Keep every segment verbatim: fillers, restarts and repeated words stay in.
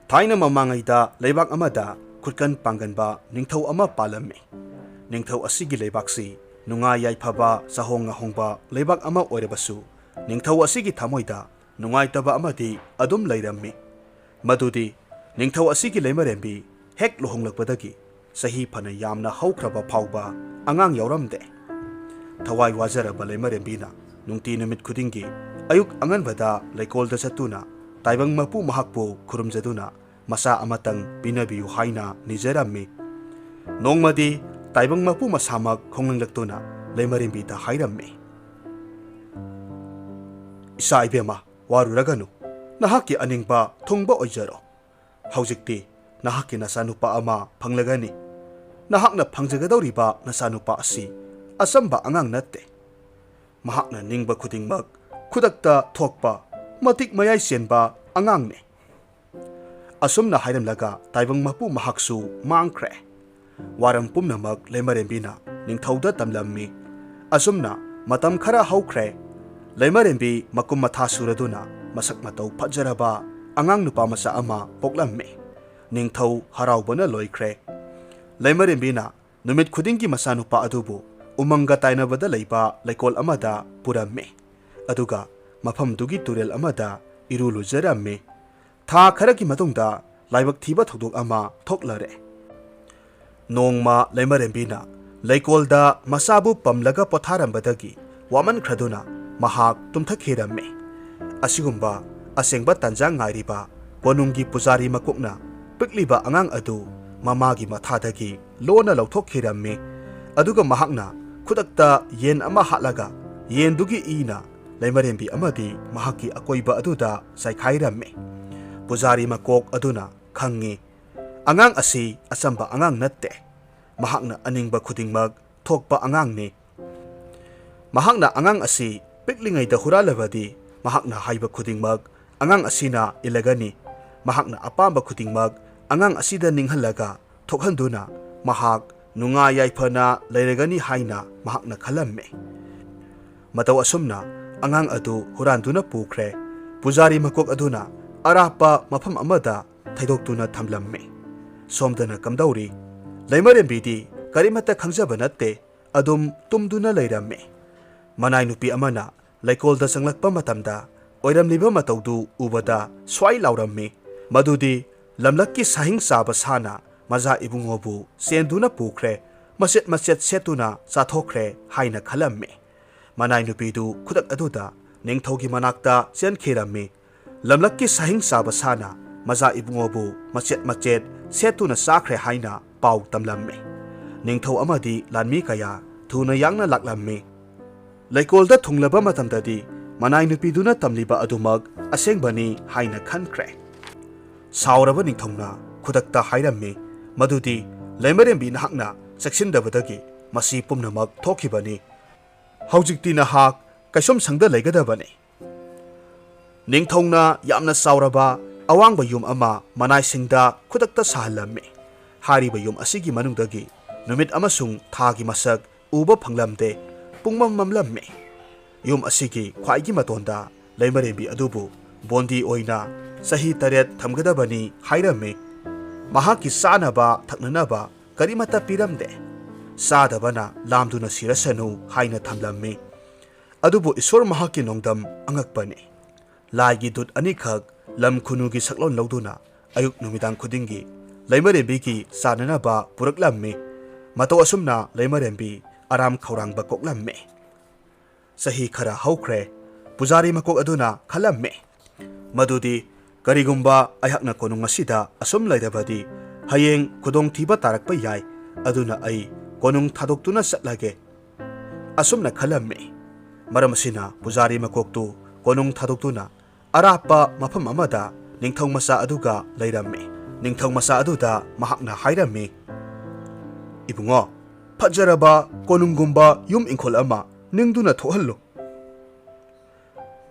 ꯊꯥꯏꯅ ꯃꯃꯥꯡꯉꯩꯗ ꯂꯩꯕꯥꯛ ꯑꯃꯗ ꯈꯨꯠꯀꯟ ꯄꯥꯡꯒꯟꯕ ꯅꯤꯡꯊꯧ ꯑꯃ ꯄꯥꯜꯂꯝꯃꯤ꯫ ꯅꯤꯡꯊꯧ ꯑꯁꯤꯒꯤ ꯂꯩꯕꯥꯛꯁꯤ ꯅꯨꯡꯉꯥꯏ ꯌꯥꯏꯐꯕ, ꯆꯥꯍꯣꯡ ꯉꯥꯍꯣꯡꯕ ꯂꯩꯕꯥꯛ ꯑꯃ ꯑꯣꯏꯔꯕꯁꯨ, ꯅꯤꯡꯊꯧ ꯑꯁꯤꯒꯤ ꯊꯃꯣꯏꯗ ꯅꯨꯡꯉꯥꯏꯇꯕ ꯑꯃꯗꯤ ꯑꯗꯨꯝ ꯂꯩꯔꯝꯃꯤ꯫ ꯃꯗꯨꯗꯤ ꯅꯤꯡꯊꯧ ꯑꯁꯤꯒꯤ ꯂꯩꯃꯔꯦꯝꯕꯤ ꯍꯦꯛ ꯂꯨꯍꯣꯡꯂꯛꯄꯗꯒꯤ ꯆꯍꯤ ꯐꯅ ꯌꯥꯝꯅ ꯍꯧꯈ꯭ꯔꯕ ꯐꯥꯎꯕ ꯑꯉꯥꯡ ꯌꯥꯎꯔꯝꯗꯦ꯫ ꯊꯋꯥꯏ ꯋꯥꯖꯔꯕ ꯂꯩꯃꯔꯦꯝꯕꯤꯅ ꯅꯨꯡꯇꯤ ꯅꯨꯃꯤꯠ ꯈꯨꯗꯤꯡꯒꯤ ꯑꯌꯨꯛ ꯑꯉꯟꯕꯗ ꯂꯩꯀꯣꯜꯗ ꯆꯠꯇꯨꯅ ꯇꯥꯏꯕꯪ ꯃꯄꯨ ꯃꯍꯥꯛꯄꯨ ꯈꯨꯔꯨꯝꯖꯗꯨꯅ ꯃꯆꯥ ꯑꯃꯇꯪ ꯄꯤꯅꯕꯤꯌꯨ ꯍꯥꯏꯅ ꯅꯤꯖꯔꯝꯃꯤ꯫ ꯅꯣꯡꯃꯗꯤ ꯇꯥꯏꯕꯪ ꯃꯄꯨ ꯃꯁꯥꯃꯛ ꯈꯣꯡꯅꯤꯡꯂꯛꯇꯨꯅ ꯂꯩꯃꯔꯦꯝꯕꯤꯗ ꯍꯥꯏꯔꯝꯃꯤ, "ꯏꯆꯥ ꯏꯕꯦꯝꯃ, ꯋꯥꯔꯨꯔꯒꯅꯨ, ꯅꯍꯥꯛꯀꯤ ꯑꯅꯤꯡꯕ ꯊꯨꯡꯕ ꯑꯣꯏꯖꯔꯣ꯫ ꯍꯧꯖꯤꯛꯇꯤ ꯅꯍꯥꯛꯀꯤ ꯅꯆꯥꯅꯨꯄꯥ ꯑꯃ ꯐꯪꯂꯒꯅꯤ꯫ ꯅꯍꯥꯛꯅ ꯐꯪꯖꯒꯗꯧꯔꯤꯕ ꯅꯆꯥꯅꯨꯄꯥ ꯑꯁꯤ ꯑꯆꯝꯕ ꯑꯉꯥꯡ ꯅꯠꯇꯦ꯫ ꯃꯍꯥꯛꯅ ꯅꯤꯡꯕ ꯈꯨꯗꯤꯡꯃꯛ ꯈꯨꯗꯛꯇ ꯊꯣꯛꯄ, ꯃꯇꯤꯛ ꯃꯌꯥꯏ ꯆꯦꯟꯕ ꯑꯉꯥꯡꯅꯤ"꯫ ꯑꯁꯨꯝꯅ ꯍꯥꯏꯔꯝꯂꯒ ꯇꯥꯏꯕꯪ ꯃꯄꯨ ꯃꯍꯥꯛꯁꯨ ꯃꯥꯡꯈ꯭ꯔꯦ꯫ ꯋꯥꯔꯝ ꯄꯨꯝꯅꯃꯛ ꯂꯩꯃꯔꯦꯝꯕꯤꯅ ꯅꯤꯡꯊꯧꯗ ꯇꯝꯂꯝꯃꯤ꯫ ꯑꯁꯨꯝꯅ ꯃꯇꯝ ꯈꯔ ꯍꯧꯈ꯭ꯔꯦ꯫ ꯂꯩꯃꯔꯦꯝꯕꯤ ꯃꯀꯨꯝ ꯃꯊꯥ ꯁꯨꯔꯗꯨꯅ ꯃꯁꯛ ꯃꯇꯧ ꯐꯖꯔꯕ ꯑꯉꯥꯡ ꯅꯨꯄꯥ ꯃꯆꯥ ꯑꯃ ꯄꯣꯛꯂꯝꯃꯤ꯫ ꯅꯤꯡꯊꯧ ꯍꯔꯥꯎꯕꯅ ꯂꯣꯏꯈ꯭ꯔꯦ꯫ ꯂꯩꯃꯔꯦꯝꯕꯤꯅ ꯅꯨꯃꯤꯠ ꯈꯨꯗꯤꯡꯒꯤ ꯃꯆꯥꯅꯨꯄꯥ ꯑꯗꯨꯕꯨ ꯎꯃꯪꯒ ꯇꯥꯏꯅꯕꯗ ꯂꯩꯕ ꯂꯩꯀꯣꯜ ꯑꯃꯗ ꯄꯨꯔꯝꯃꯤ꯫ ꯑꯗꯨꯒ ꯃꯐꯝꯗꯨꯒꯤ ꯇꯨꯔꯦꯜ ꯑꯃꯗ ꯏꯔꯨ ꯂꯨꯖꯔꯝꯃꯤ꯫ ꯊꯥ ꯈꯔꯒꯤ ꯃꯇꯨꯡꯗ ꯂꯥꯏꯕꯛ ꯊꯤꯕ ꯊꯧꯗꯣꯛ ꯑꯃ ꯊꯣꯛꯂꯔꯦ꯫ ꯅꯣꯡꯃ ꯂꯩꯃꯔꯦꯝꯕꯤꯅ ꯂꯩꯀꯣꯜꯗ ꯃꯆꯥꯕꯨ ꯄꯝꯂꯒ ꯄꯣꯊꯥꯔꯝꯕꯗꯒꯤ ꯋꯥꯃꯟꯈ꯭ꯔꯗꯨꯅ ꯃꯍꯥꯛ ꯇꯨꯝꯊꯈꯤꯔꯝꯃꯤ꯫ ꯑꯁꯤꯒꯨꯝꯕ ꯑꯁꯦꯡꯕ ꯇꯥꯟꯖꯥ ꯉꯥꯏꯔꯤꯕ ꯀꯣꯅꯨꯡꯒꯤ ꯄꯨꯖꯥꯔꯤ ꯃꯀꯣꯛꯅ ꯄꯤꯛꯂꯤꯕ ꯑꯉꯥꯡ ꯑꯗꯨ ꯃꯃꯥꯒꯤ ꯃꯊꯥꯗꯒꯤ ꯂꯣꯟꯅ ꯂꯧꯊꯣꯛꯈꯤꯔꯝꯃꯤ꯫ ꯑꯗꯨꯒ ꯃꯍꯥꯛꯅ ꯈꯨꯗꯛꯇ ꯌꯦꯟ ꯑꯃ ꯍꯥꯠꯂꯒ ꯌꯦꯟꯗꯨꯒꯤ ꯏꯅ ꯂꯩꯃꯔꯦꯝꯕꯤ ꯑꯃꯗꯤ ꯃꯍꯥꯛꯀꯤ ꯑꯀꯣꯏꯕ ꯑꯗꯨꯗ ꯆꯥꯏꯈꯥꯏꯔꯝꯃꯤ꯫ ꯄꯨꯖꯥꯔꯤ ꯃꯀꯣꯛ ꯑꯗꯨꯅ ꯈꯪꯉꯤ, ꯑꯉꯥꯡ ꯑꯁꯤ ꯑꯆꯝꯕ ꯑꯉꯥꯡ ꯅꯠꯇꯦ꯫ ꯃꯍꯥꯛꯅ ꯑꯅꯤꯡꯕ ꯈꯨꯗꯤꯡꯃꯛ ꯊꯣꯛꯄ ꯑꯉꯥꯡꯅꯤ꯫ ꯃꯍꯥꯛꯅ ꯑꯉꯥꯡ ꯑꯁꯤ ꯄꯤꯛꯂꯤꯉꯩꯗ ꯍꯨꯔꯥꯜꯂꯕꯗꯤ ꯃꯍꯥꯛꯅ ꯍꯥꯏꯕ ꯈꯨꯗꯤꯡꯃꯛ ꯑꯉꯥꯡ ꯑꯁꯤꯅ ꯏꯜꯂꯒꯅꯤ꯫ ꯃꯍꯥꯛꯅ ꯑꯄꯥꯝꯕ ꯈꯨꯗꯤꯡꯃꯛ ꯑꯉꯥꯡ ꯑꯁꯤꯗ ꯅꯤꯡꯍꯜꯂꯒ ꯊꯣꯛꯍꯟꯗꯨꯅ ꯃꯍꯥꯛ ꯅꯨꯡꯉꯥꯏ ꯌꯥꯏꯐꯅ ꯂꯩꯔꯒꯅꯤ ꯍꯥꯏꯅ ꯃꯍꯥꯛꯅ ꯈꯜꯂꯝꯃꯤ꯫ ꯃꯇꯧ ꯑꯁꯨꯝꯅ ꯑꯉꯥꯡ ꯑꯗꯨ ꯍꯨꯔꯥꯟꯗꯨꯅ ꯄꯨꯈ꯭ꯔꯦ꯫ ꯄꯨꯖꯥꯔꯤ ꯃꯀꯣꯛ ꯑꯗꯨꯅ ꯑꯔꯥꯞꯄ ꯃꯐꯝ ꯑꯃꯗ ꯊꯩꯗꯣꯛꯇꯨꯅ ꯊꯝꯂꯝꯃꯤ꯫ ꯁꯣꯝꯗꯅ ꯀꯝꯗꯧꯔꯤ? ꯂꯩꯃꯔꯦꯝꯕꯤꯗꯤ ꯀꯔꯤꯃꯠꯇ ꯈꯪꯖꯕ ꯅꯠꯇꯦ, ꯑꯗꯨꯝ ꯇꯨꯝꯗꯨꯅ ꯂꯩꯔꯝꯃꯤ꯫ ꯃꯅꯥꯏ ꯅꯨꯄꯤ ꯑꯃꯅ ꯂꯩꯀꯣꯜꯗ ꯆꯪꯂꯛꯄ ꯃꯇꯝꯗ ꯑꯣꯏꯔꯝꯂꯤꯕ ꯃꯇꯧꯗꯨ ꯎꯕꯗ ꯁ꯭ꯋꯥꯏ ꯂꯥꯎꯔꯝꯃꯤ꯫ ꯃꯗꯨꯗꯤ ꯂꯝꯂꯛꯀꯤ ꯁꯥꯍꯤꯡ ꯆꯥꯕ ꯁꯥꯅ ꯃꯖꯥ ꯏꯕꯨꯡꯉꯣꯕꯨ ꯆꯦꯟꯗꯨꯅ ꯄꯨꯈ꯭ꯔꯦ, ꯃꯆꯦꯠ ꯃꯆꯦꯠ ꯁꯦꯠꯇꯨꯅ ꯆꯥꯊꯣꯛꯈ꯭ꯔꯦ ꯍꯥꯏꯅ ꯈꯜꯂꯝꯃꯤ꯫ ꯃꯅꯥꯏ ꯅꯨꯄꯤꯗꯨ ꯈꯨꯗꯛ ꯑꯗꯨꯗ ꯅꯤꯡꯊꯧꯒꯤ ꯃꯅꯥꯛꯇ ꯆꯦꯟꯈꯤꯔꯝꯃꯤ꯫ ꯂꯝꯂꯛꯀꯤ ꯁꯥꯍꯤꯡ ꯆꯥꯕ ꯁꯥꯅ ꯃꯖꯥ ꯏꯕꯨꯡꯉꯣꯕꯨ ꯃꯆꯦꯠ ꯃꯆꯦꯠ ꯁꯦꯠꯇꯨꯅ ꯆꯥꯈ꯭ꯔꯦ ꯍꯥꯏꯅ ꯄꯥꯎ ꯇꯝꯂꯝꯃꯤ꯫ ꯅꯤꯡꯊꯧ ꯑꯃꯗꯤ ꯂꯥꯟꯃꯤ ꯀꯌꯥ ꯊꯨꯅ ꯌꯥꯡꯅ ꯂꯥꯛꯂꯝꯃꯤ꯫ ꯂꯩꯀꯣꯜꯗ ꯊꯨꯡꯂꯕ ꯃꯇꯝꯗꯗꯤ ꯃꯅꯥꯏ ꯅꯨꯄꯤꯗꯨꯅ ꯇꯝꯂꯤꯕ ꯑꯗꯨꯃꯛ ꯑꯁꯦꯡꯕꯅꯤ ꯍꯥꯏꯅ ꯈꯟꯈ꯭ꯔꯦ꯫ ꯁꯥꯎꯔꯕ ꯅꯤꯡꯊꯧꯅ ꯈꯨꯗꯛꯇ ꯍꯥꯏꯔꯝꯃꯤ, "ꯃꯗꯨꯗꯤ ꯂꯩꯃꯔꯦꯝꯕꯤ ꯅꯍꯥꯛꯅ ꯆꯦꯛꯁꯤꯟꯗꯕꯗꯒꯤ ꯃꯁꯤ ꯄꯨꯝꯅꯃꯛ ꯊꯣꯛꯈꯤꯕꯅꯤ꯫ ꯍꯧꯖꯤꯛꯇꯤ ꯅꯍꯥꯛ ꯀꯩꯁꯨꯝꯁꯪꯗ ꯂꯩꯒꯗꯕꯅꯤ꯫" ꯅꯤꯡꯊꯧꯅ ꯌꯥꯝꯅ ꯆꯥꯎꯔꯕ ꯑꯋꯥꯡꯕ ꯌꯨꯝ ꯑꯃ ꯃꯅꯥꯏꯁꯤꯡꯗ ꯈꯨꯗꯛꯇ ꯁꯥꯍꯜꯂꯝꯃꯤ꯫ ꯍꯥꯏꯔꯤꯕ ꯌꯨꯝ ꯑꯁꯤꯒꯤ ꯃꯅꯨꯡꯗꯒꯤ ꯅꯨꯃꯤꯠ ꯑꯃꯁꯨꯡ ꯊꯥꯒꯤ ꯃꯁꯛ ꯎꯕ ꯐꯪꯂꯝꯗꯦ꯫ ꯄꯨꯡꯃꯝ ꯃꯝꯂꯝꯃꯤ꯫ ꯌꯨꯝ ꯑꯁꯤꯒꯤ ꯈ꯭ꯋꯥꯏꯒꯤ ꯃꯇꯣꯟꯗ ꯂꯩꯃꯔꯦꯝꯕꯤ ꯑꯗꯨꯕꯨ ꯕꯣꯟꯗꯤ ꯑꯣꯏꯅ ꯆꯍꯤ ꯇꯔꯦꯠ ꯊꯝꯒꯗꯕꯅꯤ ꯍꯥꯏꯔꯝꯃꯤ꯫ ꯃꯍꯥꯛꯀꯤ ꯆꯥꯅꯕ ꯊꯛꯅꯅꯕ ꯀꯔꯤꯃꯠꯇ ꯄꯤꯔꯝꯗꯦ꯫ ꯆꯥꯗꯕꯅ ꯂꯥꯝꯗꯨꯅ ꯁꯤꯔꯁꯅꯨ ꯍꯥꯏꯅ ꯊꯝꯂꯝꯃꯤ꯫ ꯑꯗꯨꯕꯨ ꯏꯁꯣꯔ ꯃꯍꯥꯛꯀꯤ ꯅꯣꯡꯗꯝ ꯑꯉꯛꯄꯅꯤ꯫ ꯂꯥꯏꯒꯤ ꯗꯨꯠ ꯑꯅꯤꯈꯛ ꯂꯝ ꯈꯨꯅꯨꯒꯤ ꯁꯛꯂꯣꯟ ꯂꯧꯗꯨꯅ ꯑꯌꯨꯛ ꯅꯨꯃꯤꯗꯥꯡ ꯈꯨꯗꯤꯡꯒꯤ ꯂꯩꯃꯔꯦꯝꯕꯤꯒꯤ ꯆꯥꯅꯅꯕ ꯄꯨꯔꯛꯂꯝꯃꯤ꯫ ꯃꯇꯧ ꯑꯁꯨꯝꯅ ꯂꯩꯃꯔꯦꯝꯕꯤ ꯑꯔꯥꯝ ꯈꯧꯔꯥꯡꯕ ꯀꯣꯛꯂꯝꯃꯤ꯫ ꯆꯍꯤ ꯈꯔ ꯍꯧꯈ꯭ꯔꯦ꯫ ꯄꯨꯖꯥꯔꯤ ꯃꯀꯣꯛ ꯑꯗꯨꯅ ꯈꯜꯂꯝꯃꯤ, ꯃꯗꯨꯗꯤ ꯀꯔꯤꯒꯨꯝꯕ ꯑꯩꯍꯥꯛꯅ ꯀꯣꯅꯨꯡ ꯑꯁꯤꯗ ꯑꯁꯨꯝ ꯂꯩꯔꯕꯗꯤ ꯍꯌꯦꯡ ꯈꯨꯗꯣꯡꯊꯤꯕ ꯇꯥꯔꯛꯄ ꯌꯥꯏ꯫ ꯑꯗꯨꯅ ꯑꯩ ꯀꯣꯅꯨꯡ ꯊꯥꯗꯣꯛꯇꯨꯅ ꯆꯠꯂꯒꯦ꯫ ꯑꯁꯨꯝꯅ ꯈꯜꯂꯝꯃꯤ꯫ ꯃꯔꯝ ꯑꯁꯤꯅ ꯄꯨꯖꯥꯔꯤ ꯃꯀꯣꯛꯇꯨ ꯀꯣꯅꯨꯡ ꯊꯥꯗꯣꯛꯇꯨꯅ ꯑꯔꯥꯞꯄ ꯃꯐꯝ ꯑꯃꯗ ꯅꯤꯡꯊꯧ ꯃꯆꯥ ꯑꯗꯨꯒ ꯂꯩꯔꯝꯃꯤ꯫ ꯅꯤꯡꯊꯧ ꯃꯆꯥ ꯑꯗꯨꯗ ꯃꯍꯥꯛꯅ ꯍꯥꯏꯔꯝꯃꯤ, "ꯏꯕꯨꯡꯉꯣ, ꯐꯖꯔꯕ ꯀꯣꯅꯨꯡꯒꯨꯝꯕ ꯌꯨꯝ ꯏꯪꯈꯣꯜ ꯑꯃ ꯅꯤꯡꯗꯨꯅ ꯊꯣꯛꯍꯜꯂꯨ꯫"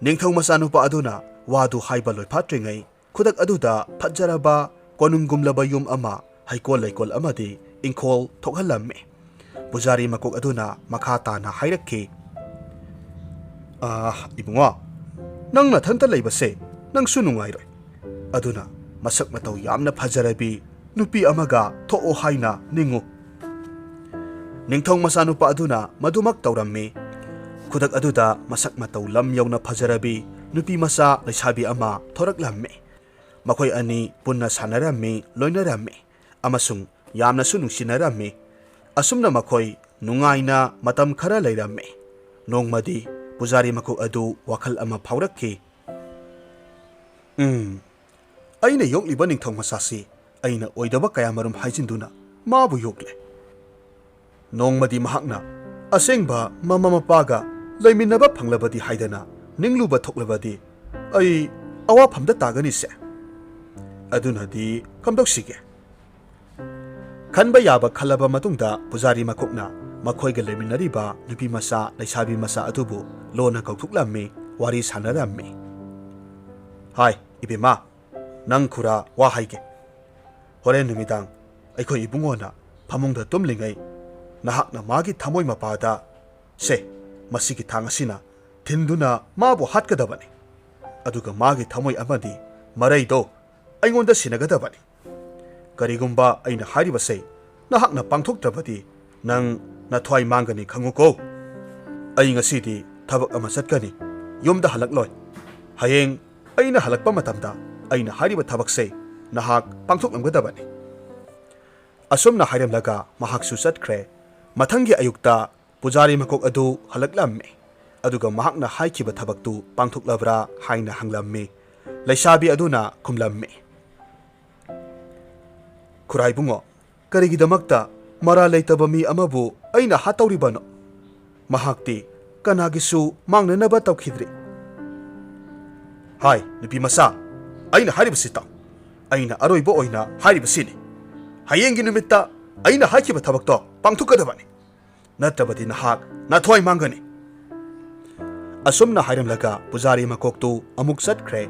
ꯅꯤꯡꯊꯧ ꯃꯆꯥꯅꯨꯄꯥ ꯑꯗꯨꯅ ꯋꯥꯗꯨ ꯍꯥꯏꯕ ꯂꯣꯏꯐꯥꯠꯇ꯭ꯔꯤꯉꯩ, ꯈꯨꯗꯛ ꯑꯗꯨꯗ ꯐꯖꯔꯕ ꯀꯣꯅꯨꯡꯒꯨꯝꯂꯕ ꯌꯨꯝ ꯑꯃ, ꯍꯩꯀꯣꯜ ꯂꯩꯀꯣꯜ ꯑꯃꯗꯤ ꯏꯪꯈꯣꯜ ꯊꯣꯛꯍꯜꯂꯝꯃꯤ꯫ ꯄꯨꯖꯥꯔꯤ ꯃꯀꯣꯛ ꯑꯗꯨꯅ ꯃꯈꯥ ꯇꯥꯅ ꯍꯥꯏꯔꯛꯈꯤ, "ꯑꯥ, ꯏꯕꯨꯡꯉꯣ, ꯅꯪ ꯅꯊꯟꯇ ꯂꯩꯕꯁꯦ ꯅꯪꯁꯨ ꯅꯨꯡꯉꯥꯏꯔꯣꯏ꯫ ꯑꯗꯨꯅ ꯃꯁꯛ ꯃꯇꯧ ꯌꯥꯝꯅ ꯐꯖꯔꯕꯤ ꯅꯨꯄꯤ ꯑꯃꯒ ꯊꯣꯛꯑꯣ ꯍꯥꯏꯅ ꯅꯤꯡꯉꯨ꯫ ꯅꯤꯡꯊꯧ ꯃꯆꯥꯅꯨꯄꯥ ꯑꯗꯨꯅ ꯃꯗꯨꯃꯛ ꯇꯧꯔꯝꯃꯤ꯫ ꯈꯨꯗꯛ ꯑꯗꯨꯗ ꯃꯁꯛ ꯃꯇꯧ ꯂꯝ ꯌꯧꯅ ꯐꯖꯔꯕꯤ ꯅꯨꯄꯤ ꯃꯆꯥ ꯂꯩꯁꯥꯕꯤ ꯑꯃ ꯊꯣꯔꯛꯂꯝꯃꯤ꯫ ꯃꯈꯣꯏ ꯑꯅꯤ ꯄꯨꯟꯅ ꯁꯥꯟꯅꯔꯝꯃꯤ, ꯂꯣꯏꯅꯔꯝꯃꯤ ꯑꯃꯁꯨꯡ ꯌꯥꯝꯅꯁꯨ ꯅꯨꯡꯁꯤꯅꯔꯝꯃꯤ꯫ ꯑꯁꯨꯝꯅ ꯃꯈꯣꯏ ꯅꯨꯡꯉꯥꯏꯅ ꯃꯇꯝ ꯈꯔ ꯂꯩꯔꯝꯃꯤ꯫ ꯅꯣꯡꯃꯗꯤ ꯄꯨꯖꯥꯔꯤ ꯃꯀꯣꯛ ꯑꯗꯨ ꯋꯥꯈꯜ ꯑꯃ ꯐꯥꯎꯔꯛꯈꯤ꯫ "ꯎꯝ, ꯑꯩꯅ ꯌꯣꯛꯂꯤꯕ ꯅꯤꯡꯊꯧ ꯃꯆꯥꯁꯤ ꯑꯩꯅ ꯑꯣꯏꯗꯕ ꯀꯌꯥꯃꯔꯨꯝ ꯍꯥꯏꯖꯤꯟꯗꯨꯅ ꯃꯥꯕꯨ ꯌꯣꯛꯂꯦ꯫ ꯅꯣꯡꯃꯗꯤ ꯃꯍꯥꯛꯅ ꯑꯁꯦꯡꯕ ꯃꯃꯥ ꯃꯄꯥꯒ ꯂꯩꯃꯤꯟꯅꯕ ꯐꯪꯂꯕꯗꯤ ꯍꯥꯏꯗꯅ ꯅꯤꯡꯂꯨꯕ ꯊꯣꯛꯂꯕꯗꯤ ꯑꯩ ꯑꯋꯥꯐꯝꯗ ꯇꯥꯒꯅꯤꯁꯦ꯫ ꯑꯗꯨꯅꯗꯤ ꯀꯝꯗꯧꯁꯤꯒꯦ?" ꯈꯟꯕ ꯌꯥꯕ ꯈꯜꯂꯕ ꯃꯇꯨꯡꯗ ꯄꯨꯖꯥꯔꯤ ꯃꯀꯣꯛꯅ ꯃꯈꯣꯏꯒ ꯂꯩꯃꯤꯟꯅꯔꯤꯕ ꯅꯨꯄꯤ ꯃꯆꯥ, ꯂꯩꯁꯥꯕꯤ ꯃꯆꯥ ꯑꯗꯨꯕꯨ ꯂꯣꯟꯅ ꯀꯧꯊꯣꯛꯂꯝꯃꯤ, ꯋꯥꯔꯤ ꯁꯥꯟꯅꯔꯝꯃꯤ꯫ "ꯍꯥꯏ, ꯏꯕꯦꯝꯃ, ꯅꯪ ꯈꯨꯔꯥ ꯋꯥ ꯍꯥꯏꯒꯦ꯫ ꯍꯣꯔꯦꯟ ꯅꯨꯃꯤꯗꯥꯡ ꯑꯩꯈꯣꯏ ꯏꯕꯨꯡꯉꯣꯅ ꯐꯃꯨꯡꯗ ꯇꯨꯝꯂꯤꯉꯩ ꯅꯍꯥꯛꯅ ꯃꯥꯒꯤ ꯊꯃꯣꯏ ꯃꯄꯥꯗ, ꯁꯦ, ꯃꯁꯤꯒꯤ ꯊꯥꯡ ꯑꯁꯤꯅ ꯊꯤꯟꯗꯨꯅ ꯃꯥꯕꯨ ꯍꯥꯠꯀꯗꯕꯅꯤ꯫ ꯑꯗꯨꯒ ꯃꯥꯒꯤ ꯊꯃꯣꯏ ꯑꯃꯗꯤ ꯃꯔꯩꯗꯣ ꯑꯩꯉꯣꯟꯗ ꯁꯤꯟꯅꯒꯗꯕꯅꯤ꯫ ꯀꯔꯤꯒꯨꯝꯕ ꯑꯩꯅ ꯍꯥꯏꯔꯤꯕꯁꯦ ꯅꯍꯥꯛꯅ ꯄꯥꯡꯊꯣꯛꯇ꯭ꯔꯕꯗꯤ ꯅꯪ ꯅꯊ꯭ꯋꯥꯏ ꯃꯥꯡꯒꯅꯤ, ꯈꯪꯉꯨꯀꯣ꯫ ꯑꯩ ꯉꯁꯤꯗꯤ ꯊꯕꯛ ꯑꯃ ꯆꯠꯀꯅꯤ, ꯌꯨꯝꯗ ꯍꯜꯂꯛꯂꯣꯏ꯫ ꯍꯌꯦꯡ ꯑꯩꯅ ꯍꯜꯂꯛꯄ ꯃꯇꯝꯗ ꯑꯩꯅ ꯍꯥꯏꯔꯤꯕ ꯊꯕꯛꯁꯦ ꯅꯍꯥꯛ ꯄꯥꯡꯊꯣꯛꯂꯝꯒꯗꯕꯅꯤ꯫" ꯑꯁꯨꯝꯅ ꯍꯥꯏꯔꯝꯂꯒ ꯃꯍꯥꯛꯁꯨ ꯆꯠꯈ꯭ꯔꯦ꯫ ꯃꯊꯪꯒꯤ ꯑꯌꯨꯛꯇ ꯄꯨꯖꯥꯔꯤ ꯃꯀꯣꯛ ꯑꯗꯨ ꯍꯜꯂꯛꯂꯝꯃꯤ꯫ ꯑꯗꯨꯒ ꯃꯍꯥꯛꯅ ꯍꯥꯏꯈꯤꯕ ꯊꯕꯛꯇꯨ ꯄꯥꯡꯊꯣꯛꯂꯕ꯭ꯔꯥ ꯍꯥꯏꯅ ꯍꯪꯂꯝꯃꯤ꯫ ꯂꯩꯁꯥꯕꯤ ꯑꯗꯨꯅ ꯈꯨꯝꯂꯝꯃꯤ, "ꯈꯨꯔꯥꯏꯕꯨꯡꯉꯣ, ꯀꯔꯤꯒꯤꯗꯃꯛꯇ ꯃꯔꯥꯜ ꯂꯩꯇꯕ ꯃꯤ ꯑꯃꯕꯨ ꯑꯩꯅ ꯍꯥꯠꯇꯧꯔꯤꯕꯅꯣ? ꯃꯍꯥꯛꯇꯤ ꯀꯅꯥꯒꯤꯁꯨ ꯃꯥꯡꯅꯅꯕ ꯇꯧꯈꯤꯗ꯭ꯔꯤ꯫" "ꯍꯥꯏ, ꯅꯨꯄꯤ ꯃꯆꯥ, ꯑꯩꯅ ꯍꯥꯏꯔꯤꯕꯁꯤ ꯇꯥꯎ꯫ ꯑꯩꯅ ꯑꯔꯣꯏꯕ ꯑꯣꯏꯅ ꯍꯥꯏꯔꯤꯕꯁꯤꯅꯤ꯫ ꯍꯌꯦꯡꯒꯤ ꯅꯨꯃꯤꯠꯇ ꯑꯩꯅ ꯍꯥꯏꯈꯤꯕ ꯊꯕꯛꯇꯣ ꯄꯥꯡꯊꯣꯛꯀꯗꯕꯅꯤ꯫ ꯅꯠꯇ꯭ꯔꯕꯗꯤ ꯅꯍꯥꯛ ꯅꯊ꯭ꯋꯥꯏ ꯃꯥꯡꯒꯅꯤ꯫" ꯑꯁꯨꯝꯅ ꯍꯥꯏꯔꯝꯂꯒ ꯄꯨꯖꯥꯔꯤ ꯃꯀꯣꯛꯇꯨ ꯑꯃꯨꯛ ꯆꯠꯈ꯭ꯔꯦ꯫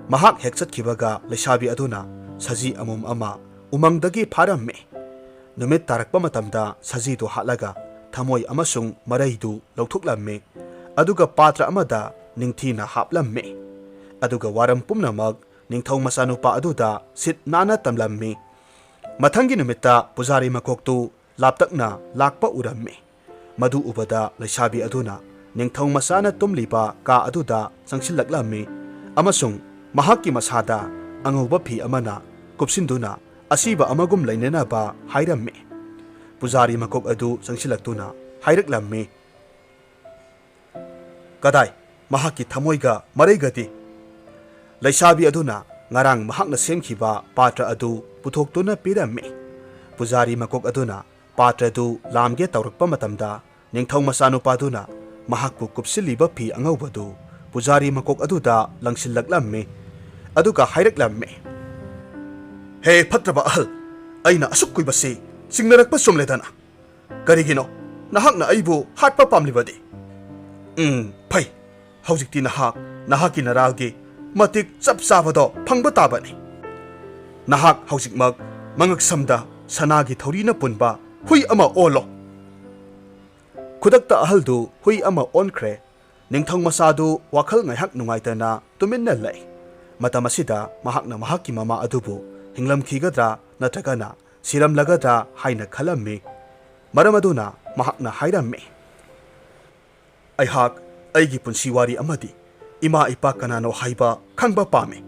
ꯃꯍꯥꯛ ꯍꯦꯛ ꯆꯠꯈꯤꯕꯒ ꯂꯩꯁꯥꯕꯤ ꯑꯗꯨꯅ ꯁꯖꯤ ꯑꯃꯣꯝ ꯑꯃ ꯎꯃꯪꯗꯒꯤ ꯐꯥꯔꯝꯃꯤ꯫ ꯅꯨꯃꯤꯠ ꯇꯥꯔꯛꯄ ꯃꯇꯝꯗ ꯁꯖꯤꯗꯨ ꯍꯥꯠꯂꯒ ꯊꯃꯣꯏ ꯑꯃꯁꯨꯡ ꯃꯔꯩꯗꯨ ꯂꯧꯊꯣꯛꯂꯝꯃꯤ꯫ ꯑꯗꯨꯒ ꯄꯥꯇ꯭ꯔ ꯑꯃꯗ ꯅꯤꯡꯊꯤꯅ ꯍꯥꯞꯂꯝꯃꯤ꯫ ꯑꯗꯨꯒ ꯋꯥꯔꯝ ꯄꯨꯝꯅꯃꯛ ꯅꯤꯡꯊꯧ ꯃꯆꯥꯅꯨꯄꯥ ꯑꯗꯨꯗ ꯁꯤꯠ ꯅꯥꯟꯅ ꯇꯝꯂꯝꯃꯤ꯫ ꯃꯊꯪꯒꯤ ꯅꯨꯃꯤꯠꯇ ꯄꯨꯖꯥꯔꯤ ꯃꯀꯣꯛꯇꯨ ꯂꯥꯞꯇꯛꯅ ꯂꯥꯛꯄ ꯎꯔꯝꯃꯤ꯫ ꯃꯗꯨ ꯎꯕꯗ ꯂꯩꯁꯥꯕꯤ ꯑꯗꯨꯅ ꯅꯤꯡꯊꯧ ꯃꯆꯥꯅ ꯇꯨꯝꯂꯤꯕ ꯀꯥ ꯑꯗꯨꯗ ꯆꯪꯁꯤꯜꯂꯛꯂꯝꯃꯤ ꯑꯃꯁꯨꯡ ꯃꯍꯥꯛꯀꯤ ꯃꯁꯥꯗ ꯑꯉꯧꯕ ꯐꯤ ꯑꯃꯅ ꯀꯨꯞꯁꯤꯟꯗꯨꯅ ꯑꯁꯤꯕ ꯑꯃꯒꯨꯝ ꯂꯩꯅꯅꯕ ꯍꯥꯏꯔꯝꯃꯤ꯫ ꯄꯨꯖꯥꯔꯤ ꯃꯀꯣꯛ ꯑꯗꯨ ꯆꯪꯁꯤꯜꯂꯛꯇꯨꯅ ꯍꯥꯏꯔꯛꯂꯝꯃꯤ, "ꯀꯗꯥꯏ, ꯃꯍꯥꯛꯀꯤ ꯊꯃꯣꯏꯒ ꯃꯔꯩꯒꯗꯤ?" ꯂꯩꯁꯥꯕꯤ ꯑꯗꯨꯅ ꯉꯔꯥꯡ ꯃꯍꯥꯛꯅ ꯁꯦꯝꯈꯤꯕ ꯄꯥꯇ꯭ꯔ ꯑꯗꯨ ꯄꯨꯊꯣꯛꯇꯨꯅ ꯄꯤꯔꯝꯃꯤ꯫ ꯄꯨꯖꯥꯔꯤ ꯃꯀꯣꯛ ꯑꯗꯨꯅ ꯄꯥꯇ꯭ꯔꯗꯨ ꯂꯥꯝꯒꯦ ꯇꯧꯔꯛꯄ ꯃꯇꯝꯗ, ꯅꯤꯡꯊꯧ ꯃꯆꯥꯅꯨꯄꯥꯗꯨꯅ ꯃꯍꯥꯛꯄꯨ ꯀꯨꯞꯁꯤꯜꯂꯤꯕ ꯐꯤ ꯑꯉꯧꯕꯗꯨ ꯄꯨꯖꯥꯔꯤ ꯃꯀꯣꯛ ꯑꯗꯨꯗ ꯂꯪꯁꯤꯜꯂꯛꯂꯝꯃꯤ꯫ ꯑꯗꯨꯒ ꯍꯥꯏꯔꯛꯂꯝꯃꯤ, "ꯍꯦ ꯐꯠꯇ꯭ꯔꯕ ꯑꯍꯜ, ꯑꯩꯅ ꯑꯁꯨꯛ ꯀꯨꯏꯕꯁꯤ ꯆꯤꯡꯅꯔꯛꯄ ꯆꯨꯝꯂꯦꯗꯅ꯫ ꯀꯔꯤꯒꯤꯅꯣ ꯅꯍꯥꯛꯅ ꯑꯩꯕꯨ ꯍꯥꯠꯄ ꯄꯥꯝꯂꯤꯕꯗꯤ? ꯎꯝ, ꯐꯩ꯫ ꯍꯧꯖꯤꯛꯇꯤ ꯅꯍꯥꯛ ꯅꯍꯥꯛꯀꯤ ꯅꯔꯥꯜꯒꯤ ꯃꯇꯤꯛ ꯆꯞ ꯆꯥꯕꯗꯣ ꯐꯪꯕ ꯇꯥꯕꯅꯤ꯫ ꯅꯍꯥꯛ ꯍꯧꯖꯤꯛꯃꯛ ꯃꯉꯛꯁꯝꯗ ꯁꯅꯥꯒꯤ ꯊꯧꯔꯤꯅ ꯄꯨꯟꯕ ꯍꯨꯏ ꯑꯃ ꯑꯣꯜꯂꯣ꯫" ꯈꯨꯗꯛꯇ ꯑꯍꯜꯗꯨ ꯍꯨꯏ ꯑꯃ ꯑꯣꯟꯈ꯭ꯔꯦ꯫ ꯅꯤꯡꯊꯧ ꯃꯆꯥꯗꯨ ꯋꯥꯈꯜ ꯉꯥꯏꯍꯥꯛ ꯅꯨꯡꯉꯥꯏꯇꯅ ꯇꯨꯃꯤꯟꯅ ꯂꯩ꯫ ꯃꯇꯝ ꯑꯁꯤꯗ ꯃꯍꯥꯛꯅ ꯃꯍꯥꯛꯀꯤ ꯃꯃꯥ ꯑꯗꯨꯕꯨ ꯍꯤꯡꯂꯝꯈꯤꯒꯗ꯭ꯔꯥ ꯅꯠꯇ꯭ꯔꯒꯅ ꯁꯤꯔꯝꯂꯒꯗ꯭ꯔꯥ ꯍꯥꯏꯅ ꯈꯜꯂꯝꯃꯤ꯫ ꯃꯔꯝ ꯑꯗꯨꯅ ꯃꯍꯥꯛꯅ ꯍꯥꯏꯔꯝꯃꯤ, "ꯑꯩꯍꯥꯛ ꯑꯩꯒꯤ ꯄꯨꯟꯁꯤ ꯋꯥꯔꯤ ꯑꯃꯗꯤ ꯏꯃꯥ ꯏꯄꯥ ꯀꯅꯥꯅꯣ ꯍꯥꯏꯕ ꯈꯪꯕ ꯄꯥꯝꯃꯤ꯫"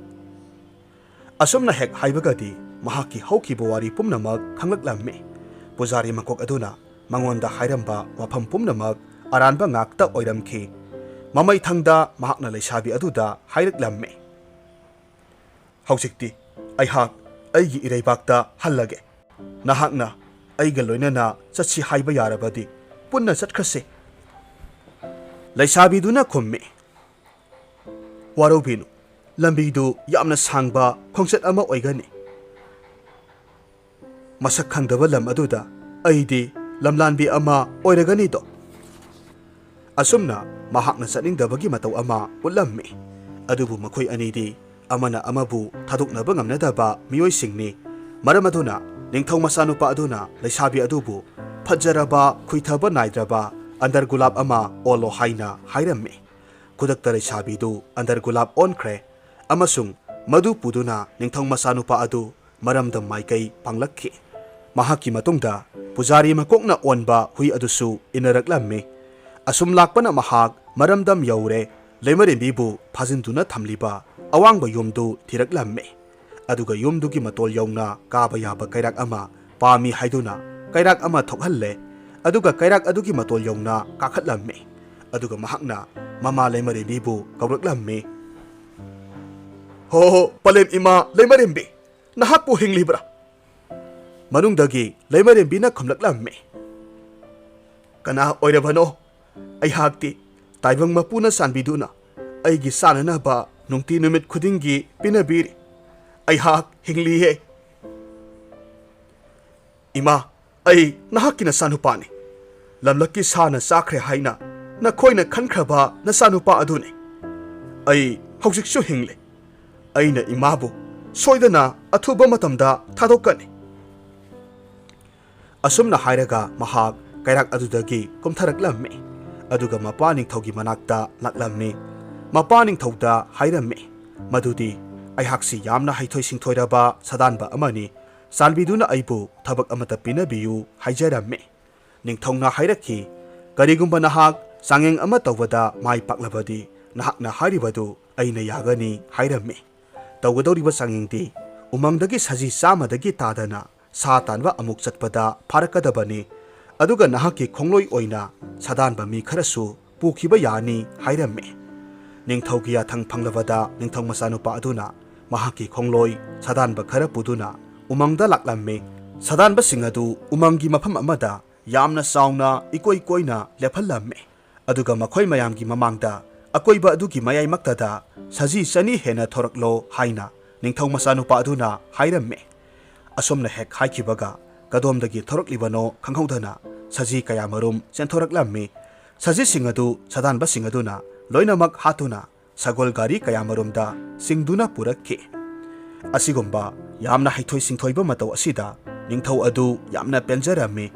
ꯑꯁꯨꯝꯅ ꯍꯦꯛ ꯍꯥꯏꯕꯒꯗꯤ ꯃꯍꯥꯛꯀꯤ ꯍꯧꯈꯤꯕ ꯋꯥꯔꯤ ꯄꯨꯝꯅꯃꯛ ꯈꯪꯂꯛꯂꯝꯃꯤ꯫ ꯄꯨꯖꯥꯔꯤ ꯃꯀꯣꯛ ꯑꯗꯨꯅ ꯃꯉꯣꯟꯗ ꯍꯥꯏꯔꯝꯕ ꯋꯥꯐꯝ ꯄꯨꯝꯅꯃꯛ ꯑꯔꯥꯟꯕ ꯉꯥꯛꯇ ꯑꯣꯏꯔꯝꯈꯤ꯫ ꯃꯃꯩꯊꯪꯗ ꯃꯍꯥꯛꯅ ꯂꯩꯁꯥꯕꯤ ꯑꯗꯨꯗ ꯍꯥꯏꯔꯛꯂꯝꯃꯤ, "ꯍꯧꯖꯤꯛꯇꯤ ꯑꯩꯍꯥꯛ ꯑꯩꯒꯤ ꯏꯔꯩꯕꯥꯛꯇ ꯍꯜꯂꯒꯦ꯫ ꯅꯍꯥꯛꯅ ꯑꯩꯒ ꯂꯣꯏꯅꯅ ꯆꯠꯁꯤ ꯍꯥꯏꯕ ꯌꯥꯔꯕꯗꯤ ꯄꯨꯟꯅ ꯆꯠꯈ꯭ꯔꯁꯤ꯫" ꯂꯩꯁꯥꯕꯤꯗꯨꯅ ꯈꯨꯝꯃꯤ, "ꯋꯥꯔꯧꯕꯤꯅꯨ, ꯂꯝꯕꯤꯗꯨ ꯌꯥꯝꯅ ꯁꯥꯡꯕ ꯈꯣꯡꯆꯠ ꯑꯃ ꯑꯣꯏꯒꯅꯤ꯫ ꯃꯁꯛ ꯈꯪꯗꯕ ꯂꯝ ꯑꯗꯨꯗ ꯑꯩꯗꯤ ꯂꯝꯂꯥꯟꯕꯤ ꯑꯃ ꯑꯣꯏꯔꯒꯅꯤꯗꯣ꯫" ꯑꯁꯨꯝꯅ ꯃꯍꯥꯛꯅ ꯆꯠꯅꯤꯡꯗꯕꯒꯤ ꯃꯇꯧ ꯑꯃ ꯎꯠꯂꯝꯃꯤ꯫ ꯑꯗꯨꯕꯨ ꯃꯈꯣꯏ ꯑꯅꯤꯗꯤ ꯑꯃꯅ ꯑꯃꯕꯨ ꯊꯥꯗꯣꯛꯅꯕ ꯉꯝꯅꯗꯕ ꯃꯤꯑꯣꯏꯁꯤꯡꯅꯤ꯫ ꯃꯔꯝ ꯑꯗꯨꯅ ꯅꯤꯡꯊꯧ ꯃꯆꯥꯅꯨꯄꯥ ꯑꯗꯨꯅ ꯂꯩꯁꯥꯕꯤ ꯑꯗꯨꯕꯨ ꯐꯖꯔꯕ, ꯈꯨꯏꯊꯕ ꯅꯥꯏꯗ꯭ꯔꯕ ꯑꯟꯗꯔ ꯒꯨꯂꯥꯞ ꯑꯃ ꯑꯣꯜꯂꯣ ꯍꯥꯏꯅ ꯍꯥꯏꯔꯝꯃꯤ꯫ ꯈꯨꯗꯛꯇ ꯂꯩꯁꯥꯕꯤꯗꯨ ꯑꯟꯗꯔ ꯒꯨꯂꯥꯞ ꯑꯣꯟꯈ꯭ꯔꯦ ꯑꯃꯁꯨꯡ ꯃꯗꯨ ꯄꯨꯗꯨꯅ ꯅꯤꯡꯊꯧ ꯃꯆꯥꯅꯨꯄꯥ ꯑꯗꯨ ꯃꯔꯝꯗꯝ ꯃꯥꯏꯀꯩ ꯄꯥꯡꯂꯛꯈꯤ꯫ ꯃꯍꯥꯛꯀꯤ ꯃꯇꯨꯡꯗ ꯄꯨꯖꯥꯔꯤ ꯃꯀꯣꯛꯅ ꯑꯣꯟꯕ ꯍꯨꯏ ꯑꯗꯨꯁꯨ ꯏꯟꯅꯔꯛꯂꯝꯃꯤ꯫ ꯑꯁꯨꯝ ꯂꯥꯛꯄꯅ ꯃꯍꯥꯛ ꯃꯔꯝꯗꯝ ꯌꯧꯔꯦ꯫ ꯂꯩꯃꯔꯦꯝꯕꯤꯕꯨ ꯐꯥꯖꯤꯟꯗꯨꯅ ꯊꯝꯂꯤꯕ ꯑꯋꯥꯡꯕ ꯌꯨꯝꯗꯨ ꯊꯤꯔꯛꯂꯝꯃꯤ꯫ ꯑꯗꯨꯒ ꯌꯨꯝꯗꯨꯒꯤ ꯃꯇꯣꯜ ꯌꯧꯅ ꯀꯥꯕ ꯌꯥꯕ ꯀꯩꯔꯥꯛ ꯑꯃ ꯄꯥꯝꯃꯤ ꯍꯥꯏꯗꯨꯅ ꯀꯩꯔꯥꯛ ꯑꯃ ꯊꯣꯛꯍꯜꯂꯦ꯫ ꯑꯗꯨꯒ ꯀꯩꯔꯥꯛ ꯑꯗꯨꯒꯤ ꯃꯇꯣꯜ ꯌꯧꯅ ꯀꯥꯈꯠꯂꯝꯃꯤ꯫ ꯑꯗꯨꯒ ꯃꯍꯥꯛꯅ ꯃꯃꯥ ꯂꯩꯃꯔꯦꯝꯕꯤꯕꯨ ꯀꯧꯔꯛꯂꯝꯃꯤ꯫ "ꯍꯣ ꯍꯣ, ꯄꯂꯦꯝ ꯏꯃꯥ ꯂꯩꯃꯔꯦꯝꯕꯤ, ꯅꯍꯥꯛꯄꯨ ꯍꯤꯡꯂꯤꯕ꯭ꯔꯥ?" ꯃꯅꯨꯡꯗꯒꯤ ꯂꯩꯃꯔꯦꯝꯕꯤꯅ ꯈꯨꯝꯂꯛꯂꯝꯃꯤ꯫ "ꯀꯅꯥ ꯑꯣꯏꯔꯕꯅꯣ? ꯑꯩꯍꯥꯛꯇꯤ ꯇꯥꯏꯕꯪ ꯃꯄꯨꯅ ꯆꯥꯟꯕꯤꯗꯨꯅ ꯑꯩꯒꯤ ꯆꯥꯅꯅꯕ ꯅꯨꯡꯇꯤ ꯅꯨꯃꯤꯠ ꯈꯨꯗꯤꯡꯒꯤ ꯄꯤꯅꯕꯤꯔꯤ꯫ ꯑꯩꯍꯥꯛ ꯍꯤꯡꯂꯤꯌꯦ꯫ ꯏꯃꯥ, ꯑꯩ ꯅꯍꯥꯛꯀꯤ ꯅꯆꯥꯅꯨꯄꯥꯅꯤ꯫ ꯂꯝꯂꯛꯀꯤ ꯁꯥꯅ ꯆꯥꯈ꯭ꯔꯦ ꯍꯥꯏꯅ ꯅꯈꯣꯏꯅ ꯈꯟꯈ꯭ꯔꯕ ꯅꯆꯥꯅꯨꯄꯥ ꯑꯗꯨꯅꯤ꯫ ꯑꯩ ꯍꯧꯖꯤꯛꯁꯨ ꯍꯤꯡꯂꯤ꯫ ꯑꯩꯅ ꯏꯃꯥꯕꯨ ꯁꯣꯏꯗꯅ ꯑꯊꯨꯕ ꯃꯇꯝꯗ ꯊꯥꯗꯣꯛꯀꯅꯤ꯫" ꯑꯁꯨꯝꯅ ꯍꯥꯏꯔꯒ ꯃꯍꯥꯛ ꯀꯩꯔꯥꯛ ꯑꯗꯨꯗꯒꯤ ꯀꯨꯝꯊꯔꯛꯂꯝꯃꯤ꯫ ꯑꯗꯨꯒ ꯃꯄꯥ ꯅꯤꯡꯊꯧꯒꯤ ꯃꯅꯥꯛꯇ ꯂꯥꯛꯂꯝꯃꯤ꯫ ꯃꯄꯥ ꯅꯤꯡꯊꯧꯗ ꯍꯥꯏꯔꯝꯃꯤ ꯃꯗꯨꯗꯤ, "ꯑꯩꯍꯥꯛꯁꯤ ꯌꯥꯝꯅ ꯍꯩꯊꯣꯏ ꯁꯤꯡꯊꯣꯏꯔꯕ ꯁꯥꯗꯥꯟꯕ ꯑꯃꯅꯤ꯫ ꯆꯥꯟꯕꯤꯗꯨꯅ ꯑꯩꯕꯨ ꯊꯕꯛ ꯑꯃꯠꯇ ꯄꯤꯅꯕꯤꯌꯨ" ꯍꯥꯏꯖꯔꯝꯃꯤ꯫ ꯅꯤꯡꯊꯧꯅ ꯍꯥꯏꯔꯛꯈꯤ, "ꯀꯔꯤꯒꯨꯝꯕ ꯅꯍꯥꯛ ꯆꯥꯡꯌꯦꯡ ꯑꯃ ꯇꯧꯕꯗ ꯃꯥꯏ ꯄꯥꯛꯂꯕꯗꯤ ꯅꯍꯥꯛꯅ ꯍꯥꯏꯔꯤꯕꯗꯨ ꯑꯩꯅ ꯌꯥꯒꯅꯤ" ꯍꯥꯏꯔꯝꯃꯤ꯫ ꯇꯧꯒꯗꯧꯔꯤꯕ ꯆꯥꯡꯌꯦꯡꯗꯤ ꯎꯃꯪꯗꯒꯤ ꯁꯖꯤ ꯆꯥꯝꯃꯗꯒꯤ ꯇꯥꯗꯅ ꯁꯥ ꯇꯥꯟꯕ ꯑꯃꯨꯛ ꯆꯠꯄꯗ ꯐꯥꯔꯛꯀꯗꯕꯅꯤ꯫ ꯑꯗꯨꯒ ꯅꯍꯥꯛꯀꯤ ꯈꯣꯡꯂꯣꯏ ꯑꯣꯏꯅ ꯁꯥꯗꯥꯟꯕ ꯃꯤ ꯈꯔꯁꯨ ꯄꯨꯈꯤꯕ ꯌꯥꯅꯤ ꯍꯥꯏꯔꯝꯃꯤ꯫ ꯅꯤꯡꯊꯧꯒꯤ ꯌꯥꯊꯪ ꯐꯪꯂꯕꯗ ꯅꯤꯡꯊꯧ ꯃꯆꯥꯅꯨꯄꯥ ꯑꯗꯨꯅ ꯃꯍꯥꯛꯀꯤ ꯈꯣꯡꯂꯣꯏ ꯁꯥꯗꯥꯟꯕ ꯈꯔ ꯄꯨꯗꯨꯅ ꯎꯃꯪꯗ ꯂꯥꯛꯂꯝꯃꯤ꯫ ꯁꯥꯗꯥꯟꯕꯁꯤꯡ ꯑꯗꯨ ꯎꯃꯪꯒꯤ ꯃꯐꯝ ꯑꯃꯗ ꯌꯥꯝꯅ ꯆꯥꯎꯅ ꯏꯀꯣꯏ ꯀꯣꯏꯅ ꯂꯦꯞꯍꯜꯂꯝꯃꯤ꯫ ꯑꯗꯨꯒ ꯃꯈꯣꯏ ꯃꯌꯥꯝꯒꯤ ꯃꯃꯥꯡꯗ ꯑꯀꯣꯏꯕ ꯑꯗꯨꯒꯤ ꯃꯌꯥꯏꯃꯛꯇꯗ ꯁꯖꯤ ꯆꯅꯤ ꯍꯦꯟꯅ ꯊꯣꯔꯛꯂꯣ ꯍꯥꯏꯅ ꯅꯤꯡꯊꯧ ꯃꯆꯥꯅꯨꯄꯥ ꯑꯗꯨꯅ ꯍꯥꯏꯔꯝꯃꯤ꯫ ꯑꯁꯨꯝꯅ ꯍꯦꯛ ꯍꯥꯏꯈꯤꯕꯒ ꯀꯗꯣꯝꯗꯒꯤ ꯊꯣꯔꯛꯂꯤꯕꯅꯣ ꯈꯪꯍꯧꯗꯅ ꯁꯖꯤ ꯀꯌꯥꯃꯔꯨꯝ ꯆꯦꯟꯊꯣꯔꯛꯂꯝꯃꯤ꯫ ꯁꯖꯤꯁꯤꯡ ꯑꯗꯨ ꯁꯥꯗꯥꯟꯕꯁꯤꯡ ꯑꯗꯨꯅ ꯂꯣꯏꯅꯃꯛ ꯍꯥꯠꯇꯨꯅ ꯁꯒꯣꯜ ꯒꯥꯔꯤ ꯀꯌꯥꯃꯔꯨꯝꯗ ꯆꯤꯡꯗꯨꯅ ꯄꯨꯔꯛꯈꯤ꯫ ꯑꯁꯤꯒꯨꯝꯕ ꯌꯥꯝꯅ ꯍꯩꯊꯣꯏ ꯁꯤꯡꯊꯣꯏꯕ ꯃꯇꯧ ꯑꯁꯤꯗ ꯅꯤꯡꯊꯧ ꯑꯗꯨ ꯌꯥꯝꯅ ꯄꯦꯟꯖꯔꯝꯃꯤ꯫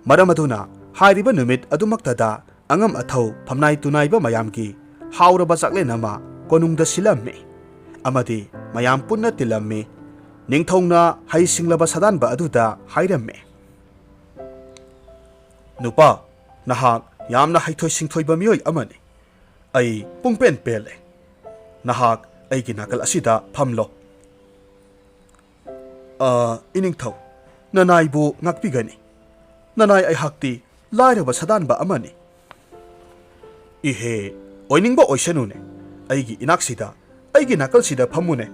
ꯃꯔꯝ ꯑꯗꯨꯅ ꯍꯥꯏꯔꯤꯕ ꯅꯨꯃꯤꯠ ꯑꯗꯨꯃꯛꯇꯗ ꯑꯉꯝ ꯑꯊꯧ ꯐꯝꯅꯥꯏ ꯇꯨꯅꯥꯏꯕ ꯃꯌꯥꯝꯒꯤ ꯍꯥꯎꯔꯕ ꯆꯥꯛꯂꯦꯟ ꯑꯃ ꯀꯣꯅꯨꯡꯗ ꯁꯤꯜꯂꯝꯃꯤ꯫ ꯑꯃꯗꯤ ꯃꯌꯥꯝ ꯄꯨꯟꯅ ꯇꯤꯜꯂꯝꯃꯤ꯫ ꯅꯤꯡꯊꯧꯅ ꯍꯩꯁꯤꯡꯂꯕ ꯁꯥꯗꯥꯟꯕ ꯑꯗꯨꯗ ꯍꯥꯏꯔꯝꯃꯤ, "ꯅꯨꯄꯥ, ꯅꯍꯥꯛ ꯌꯥꯝꯅ ꯍꯩꯊꯣꯏ ꯁꯤꯡꯊꯣꯏꯕ ꯃꯤꯑꯣꯏ ꯑꯃꯅꯤ꯫ ꯑꯩ ꯄꯨꯡꯄꯦꯟ ꯄꯦꯜꯂꯦ꯫ ꯅꯍꯥꯛ ꯑꯩꯒꯤ ꯅꯥꯀꯜ ꯑꯁꯤꯗ ꯐꯝꯂꯣ꯫" "ꯑ, ꯏꯅꯤꯡꯊꯧ, ꯅꯅꯥꯏꯕꯨ ꯉꯥꯛꯄꯤꯒꯅꯤ꯫ ꯅꯅꯥꯏ ꯑꯩꯍꯥꯛꯇꯤ ꯂꯥꯏꯔꯕ ꯁꯥꯗꯥꯟꯕ ꯑꯃꯅꯤ꯫" "ꯏꯍꯦ, ꯑꯣꯏꯅꯤꯡꯕ ꯑꯣꯏꯁꯅꯨꯅꯦ꯫ ꯑꯩꯒꯤ ꯏꯅꯥꯛꯁꯤꯗ, ꯑꯩꯒꯤ ꯅꯥꯀꯜꯁꯤꯗ ꯐꯝꯃꯨꯅꯦ꯫"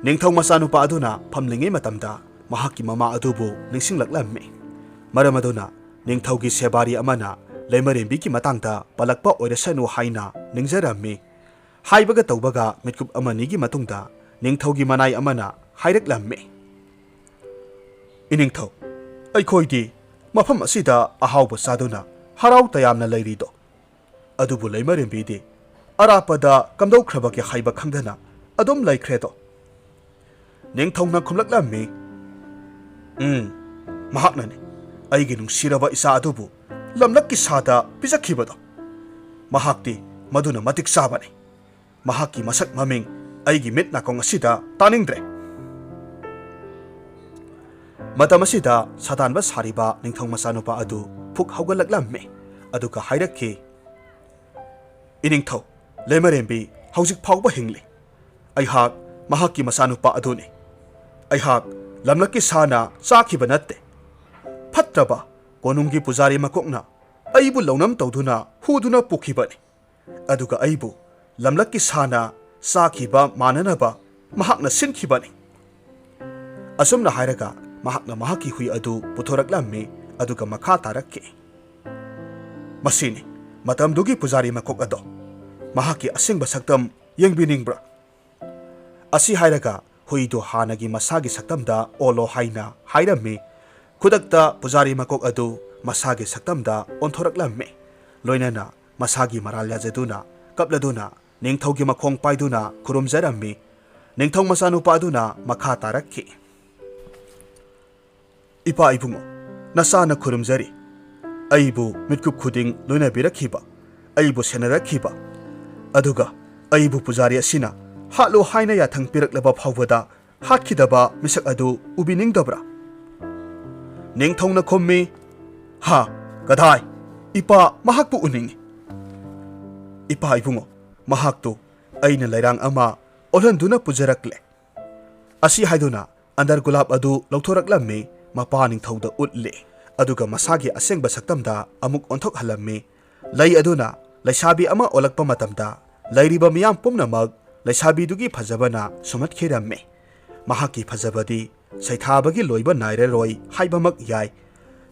ꯅꯤꯡꯊꯧ ꯃꯆꯥꯅꯨꯄꯥ ꯑꯗꯨꯅ ꯐꯝꯂꯤꯉꯩ ꯃꯇꯝꯗ ꯃꯍꯥꯛꯀꯤ ꯃꯃꯥ ꯑꯗꯨꯕꯨ ꯅꯤꯡꯁꯤꯡꯂꯛꯂꯝꯃꯤ꯫ ꯃꯔꯝ ꯑꯗꯨꯅ ꯅꯤꯡꯊꯧꯒꯤ ꯁꯦꯕꯥꯔꯤ ꯑꯃꯅ ꯂꯩꯃꯔꯦꯝꯕꯤꯒꯤ ꯃꯇꯥꯡꯗ ꯄꯜꯂꯛꯄ ꯑꯣꯏꯔꯁꯅꯨ ꯍꯥꯏꯅ ꯅꯤꯡꯖꯔꯝꯃꯤ꯫ ꯍꯥꯏꯕꯒ ꯇꯧꯕꯒ ꯃꯤꯠꯀꯨꯞ ꯑꯃꯅꯤꯒꯤ ꯃꯇꯨꯡꯗ ꯅꯤꯡꯊꯧꯒꯤ ꯃꯅꯥꯏ ꯑꯃꯅ ꯍꯥꯏꯔꯛꯂꯝꯃꯤ, "ꯏꯅꯤꯡꯊꯧ, ꯑꯩꯈꯣꯏꯗꯤ ꯃꯐꯝ ꯑꯁꯤꯗ ꯑꯍꯥꯎꯕ ꯆꯥꯗꯨꯅ ꯍꯔꯥꯎ ꯇꯌꯥꯝꯅ ꯂꯩꯔꯤꯗꯣ꯫ ꯑꯗꯨꯕꯨ ꯂꯩꯃꯔꯦꯝꯕꯤꯗꯤ ꯑꯔꯥꯞꯄꯗ ꯀꯝꯗꯧꯈ꯭ꯔꯕꯒꯦ ꯍꯥꯏꯕ ꯈꯪꯗꯅ ꯑꯗꯨꯝ ꯂꯩꯈ꯭ꯔꯦꯗꯣ꯫" ꯅꯤꯡꯊꯧꯅ ꯈꯨꯝꯂꯛꯂꯝꯃꯤ, "ꯎꯝ, ꯃꯍꯥꯛꯅꯅꯤ꯫ ꯑꯩꯒꯤ ꯅꯨꯡꯁꯤꯔꯕ ꯏꯆꯥ ꯑꯗꯨꯕꯨ ꯂꯝꯂꯛꯀꯤ ꯁꯥꯗ ꯄꯤꯖꯈꯤꯕꯗꯣ꯫ ꯃꯍꯥꯛꯇꯤ ꯃꯗꯨꯅ ꯃꯇꯤꯛ ꯆꯥꯕꯅꯤ꯫ ꯃꯍꯥꯛꯀꯤ ꯃꯁꯛ ꯃꯃꯤꯡ ꯑꯩꯒꯤ ꯃꯤꯠ ꯅꯥꯀꯣꯡ ꯑꯁꯤꯗ ꯇꯥꯅꯤꯡꯗ꯭ꯔꯦ꯫" ꯃꯇꯝ ꯑꯁꯤꯗ ꯁꯥꯗꯥꯟꯕ ꯁꯥꯔꯤꯕ ꯅꯤꯡꯊꯧ ꯃꯆꯥꯅꯨꯄꯥ ꯑꯗꯨ ꯐꯨꯛ ꯍꯧꯒꯠꯂꯛꯂꯝꯃꯤ꯫ ꯑꯗꯨꯒ ꯍꯥꯏꯔꯛꯈꯤ, "ꯏꯅꯤꯡꯊꯧ, ꯂꯩꯃꯔꯦꯝꯕꯤ ꯍꯧꯖꯤꯛ ꯐꯥꯎꯕ ꯍꯤꯡꯂꯤ꯫ ꯑꯩꯍꯥꯛ ꯃꯍꯥꯛꯀꯤ ꯃꯆꯥꯅꯨꯄꯥ ꯑꯗꯨꯅꯤ꯫ ꯑꯩꯍꯥꯛ ꯂꯝꯂꯛꯀꯤ ꯁꯥꯅ ꯆꯥꯈꯤꯕ ꯅꯠꯇꯦ꯫ ꯐꯠꯇ꯭ꯔꯕ ꯀꯣꯅꯨꯡꯒꯤ ꯄꯨꯖꯥꯔꯤ ꯃꯀꯣꯛꯅ ꯑꯩꯕꯨ ꯂꯧꯅꯝ ꯇꯧꯗꯨꯅ ꯍꯨꯗꯨꯅ ꯄꯨꯈꯤꯕꯅꯤ꯫ ꯑꯗꯨꯒ ꯑꯩꯕꯨ ꯂꯝꯂꯛꯀꯤ ꯁꯥꯅ ꯆꯥꯈꯤꯕ ꯃꯥꯟꯅꯅꯕ ꯃꯍꯥꯛꯅ ꯁꯤꯟꯈꯤꯕꯅꯤ꯫" ꯑꯁꯨꯝꯅ ꯍꯥꯏꯔꯒ ꯃꯍꯥꯛꯅ ꯃꯍꯥꯛꯀꯤ ꯍꯨꯏ ꯑꯗꯨ ꯄꯨꯊꯣꯔꯛꯂꯝꯃꯤ꯫ ꯑꯗꯨꯒ ꯃꯈꯥ ꯇꯥꯔꯛꯈꯤ, "ꯃꯁꯤꯅꯤ ꯃꯇꯝꯗꯨꯒꯤ ꯄꯨꯖꯥꯔꯤ ꯃꯀꯣꯛ ꯑꯗꯣ꯫ ꯃꯍꯥꯛꯀꯤ ꯑꯁꯦꯡꯕ ꯁꯛꯇꯝ ꯌꯦꯡꯕꯤꯅꯤꯡꯕ꯭ꯔꯥ?" ꯑꯁꯤ ꯍꯥꯏꯔꯒ ꯍꯨꯏꯗꯨ ꯍꯥꯟꯅꯒꯤ ꯃꯁꯥꯒꯤ ꯁꯛꯇꯝꯗ ꯑꯣꯜꯂꯣ ꯍꯥꯏꯅ ꯍꯥꯏꯔꯝꯃꯤ꯫ ꯈꯨꯗꯛꯇ ꯄꯨꯖꯥꯔꯤ ꯃꯀꯣꯛ ꯑꯗꯨ ꯃꯁꯥꯒꯤ ꯁꯛꯇꯝꯗ ꯑꯣꯟꯊꯣꯔꯛꯂꯝꯃꯤ꯫ ꯂꯣꯏꯅꯅ ꯃꯁꯥꯒꯤ ꯃꯔꯥꯜ ꯌꯥꯖꯗꯨꯅ ꯀꯞꯂꯗꯨꯅ ꯅꯤꯡꯊꯧꯒꯤ ꯃꯈꯣꯡ ꯄꯥꯏꯗꯨꯅ ꯈꯨꯔꯨꯝꯖꯔꯝꯃꯤ꯫ ꯅꯤꯡꯊꯧ ꯃꯆꯥꯅꯨꯄꯥ ꯑꯗꯨꯅ ꯃꯈꯥ ꯇꯥꯔꯛꯈꯤ, "ꯏꯄꯥ ꯏꯕꯨꯡꯉꯣ, ꯅꯆꯥꯅ ꯈꯨꯔꯨꯝꯖꯔꯤ꯫ ꯑꯩꯕꯨ ꯃꯤꯠꯀꯨꯞ ꯈꯨꯗꯤꯡ ꯂꯣꯏꯅꯕꯤꯔꯛꯈꯤꯕ, ꯑꯩꯕꯨ ꯁꯦꯟꯅꯔꯛꯈꯤꯕ, ꯑꯗꯨꯒ ꯑꯩꯕꯨ ꯄꯨꯖꯥꯔꯤ ꯑꯁꯤꯅ ꯍꯥꯠꯂꯨ ꯍꯥꯏꯅ ꯌꯥꯊꯪ ꯄꯤꯔꯛꯂꯕ ꯐꯥꯎꯕꯗ ꯍꯥꯠꯈꯤꯗꯕ ꯃꯤꯁꯛ ꯑꯗꯨ ꯎꯕꯤꯅꯤꯡꯗꯕ꯭ꯔꯥ? ꯅꯤꯡꯊꯧꯅ ꯈꯨꯝꯃꯤ, "ꯍꯥ, ꯀꯗꯥꯏ? ꯏꯄꯥ ꯃꯍꯥꯛꯄꯨ ꯎꯅꯤꯡꯏ꯫" "ꯏꯄꯥ ꯏꯕꯨꯡꯉꯣ, ꯃꯍꯥꯛꯇꯨ ꯑꯩꯅ ꯂꯩꯔꯥꯡ ꯑꯃ ꯑꯣꯜꯍꯟꯗꯨꯅ ꯄꯨꯖꯔꯛꯂꯦ꯫" ꯑꯁꯤ ꯍꯥꯏꯗꯨꯅ ꯑꯟꯗꯔ ꯒꯨꯂꯥꯞ ꯑꯗꯨ ꯂꯧꯊꯣꯔꯛꯂꯝꯃꯤ, ꯃꯄꯥ ꯅꯤꯡꯊꯧꯗ ꯎꯠꯂꯤ, ꯑꯗꯨꯒ ꯃꯁꯥꯒꯤ ꯑꯁꯦꯡꯕ ꯁꯛꯇꯝꯗ ꯑꯃꯨꯛ ꯑꯣꯟꯊꯣꯛꯍꯜꯂꯝꯃꯤ꯫ ꯂꯩ ꯑꯗꯨꯅ ꯂꯩꯁꯥꯕꯤ ꯑꯃ ꯑꯣꯜꯂꯛꯄ ꯃꯇꯝꯗ ꯂꯩꯔꯤꯕ ꯃꯤꯌꯥꯝ ꯄꯨꯝꯅꯃꯛ ꯂꯩꯁꯥꯕꯤꯗꯨꯒꯤ ꯐꯖꯕꯅ ꯁꯨꯝꯍꯠꯈꯤꯔꯝꯃꯤ꯫ ꯃꯍꯥꯛꯀꯤ ꯐꯖꯕꯗꯤ ꯁꯩꯊꯥꯕꯒꯤ ꯂꯣꯏꯕ ꯅꯥꯏꯔꯔꯣꯏ ꯍꯥꯏꯕꯃꯛ ꯌꯥꯏ꯫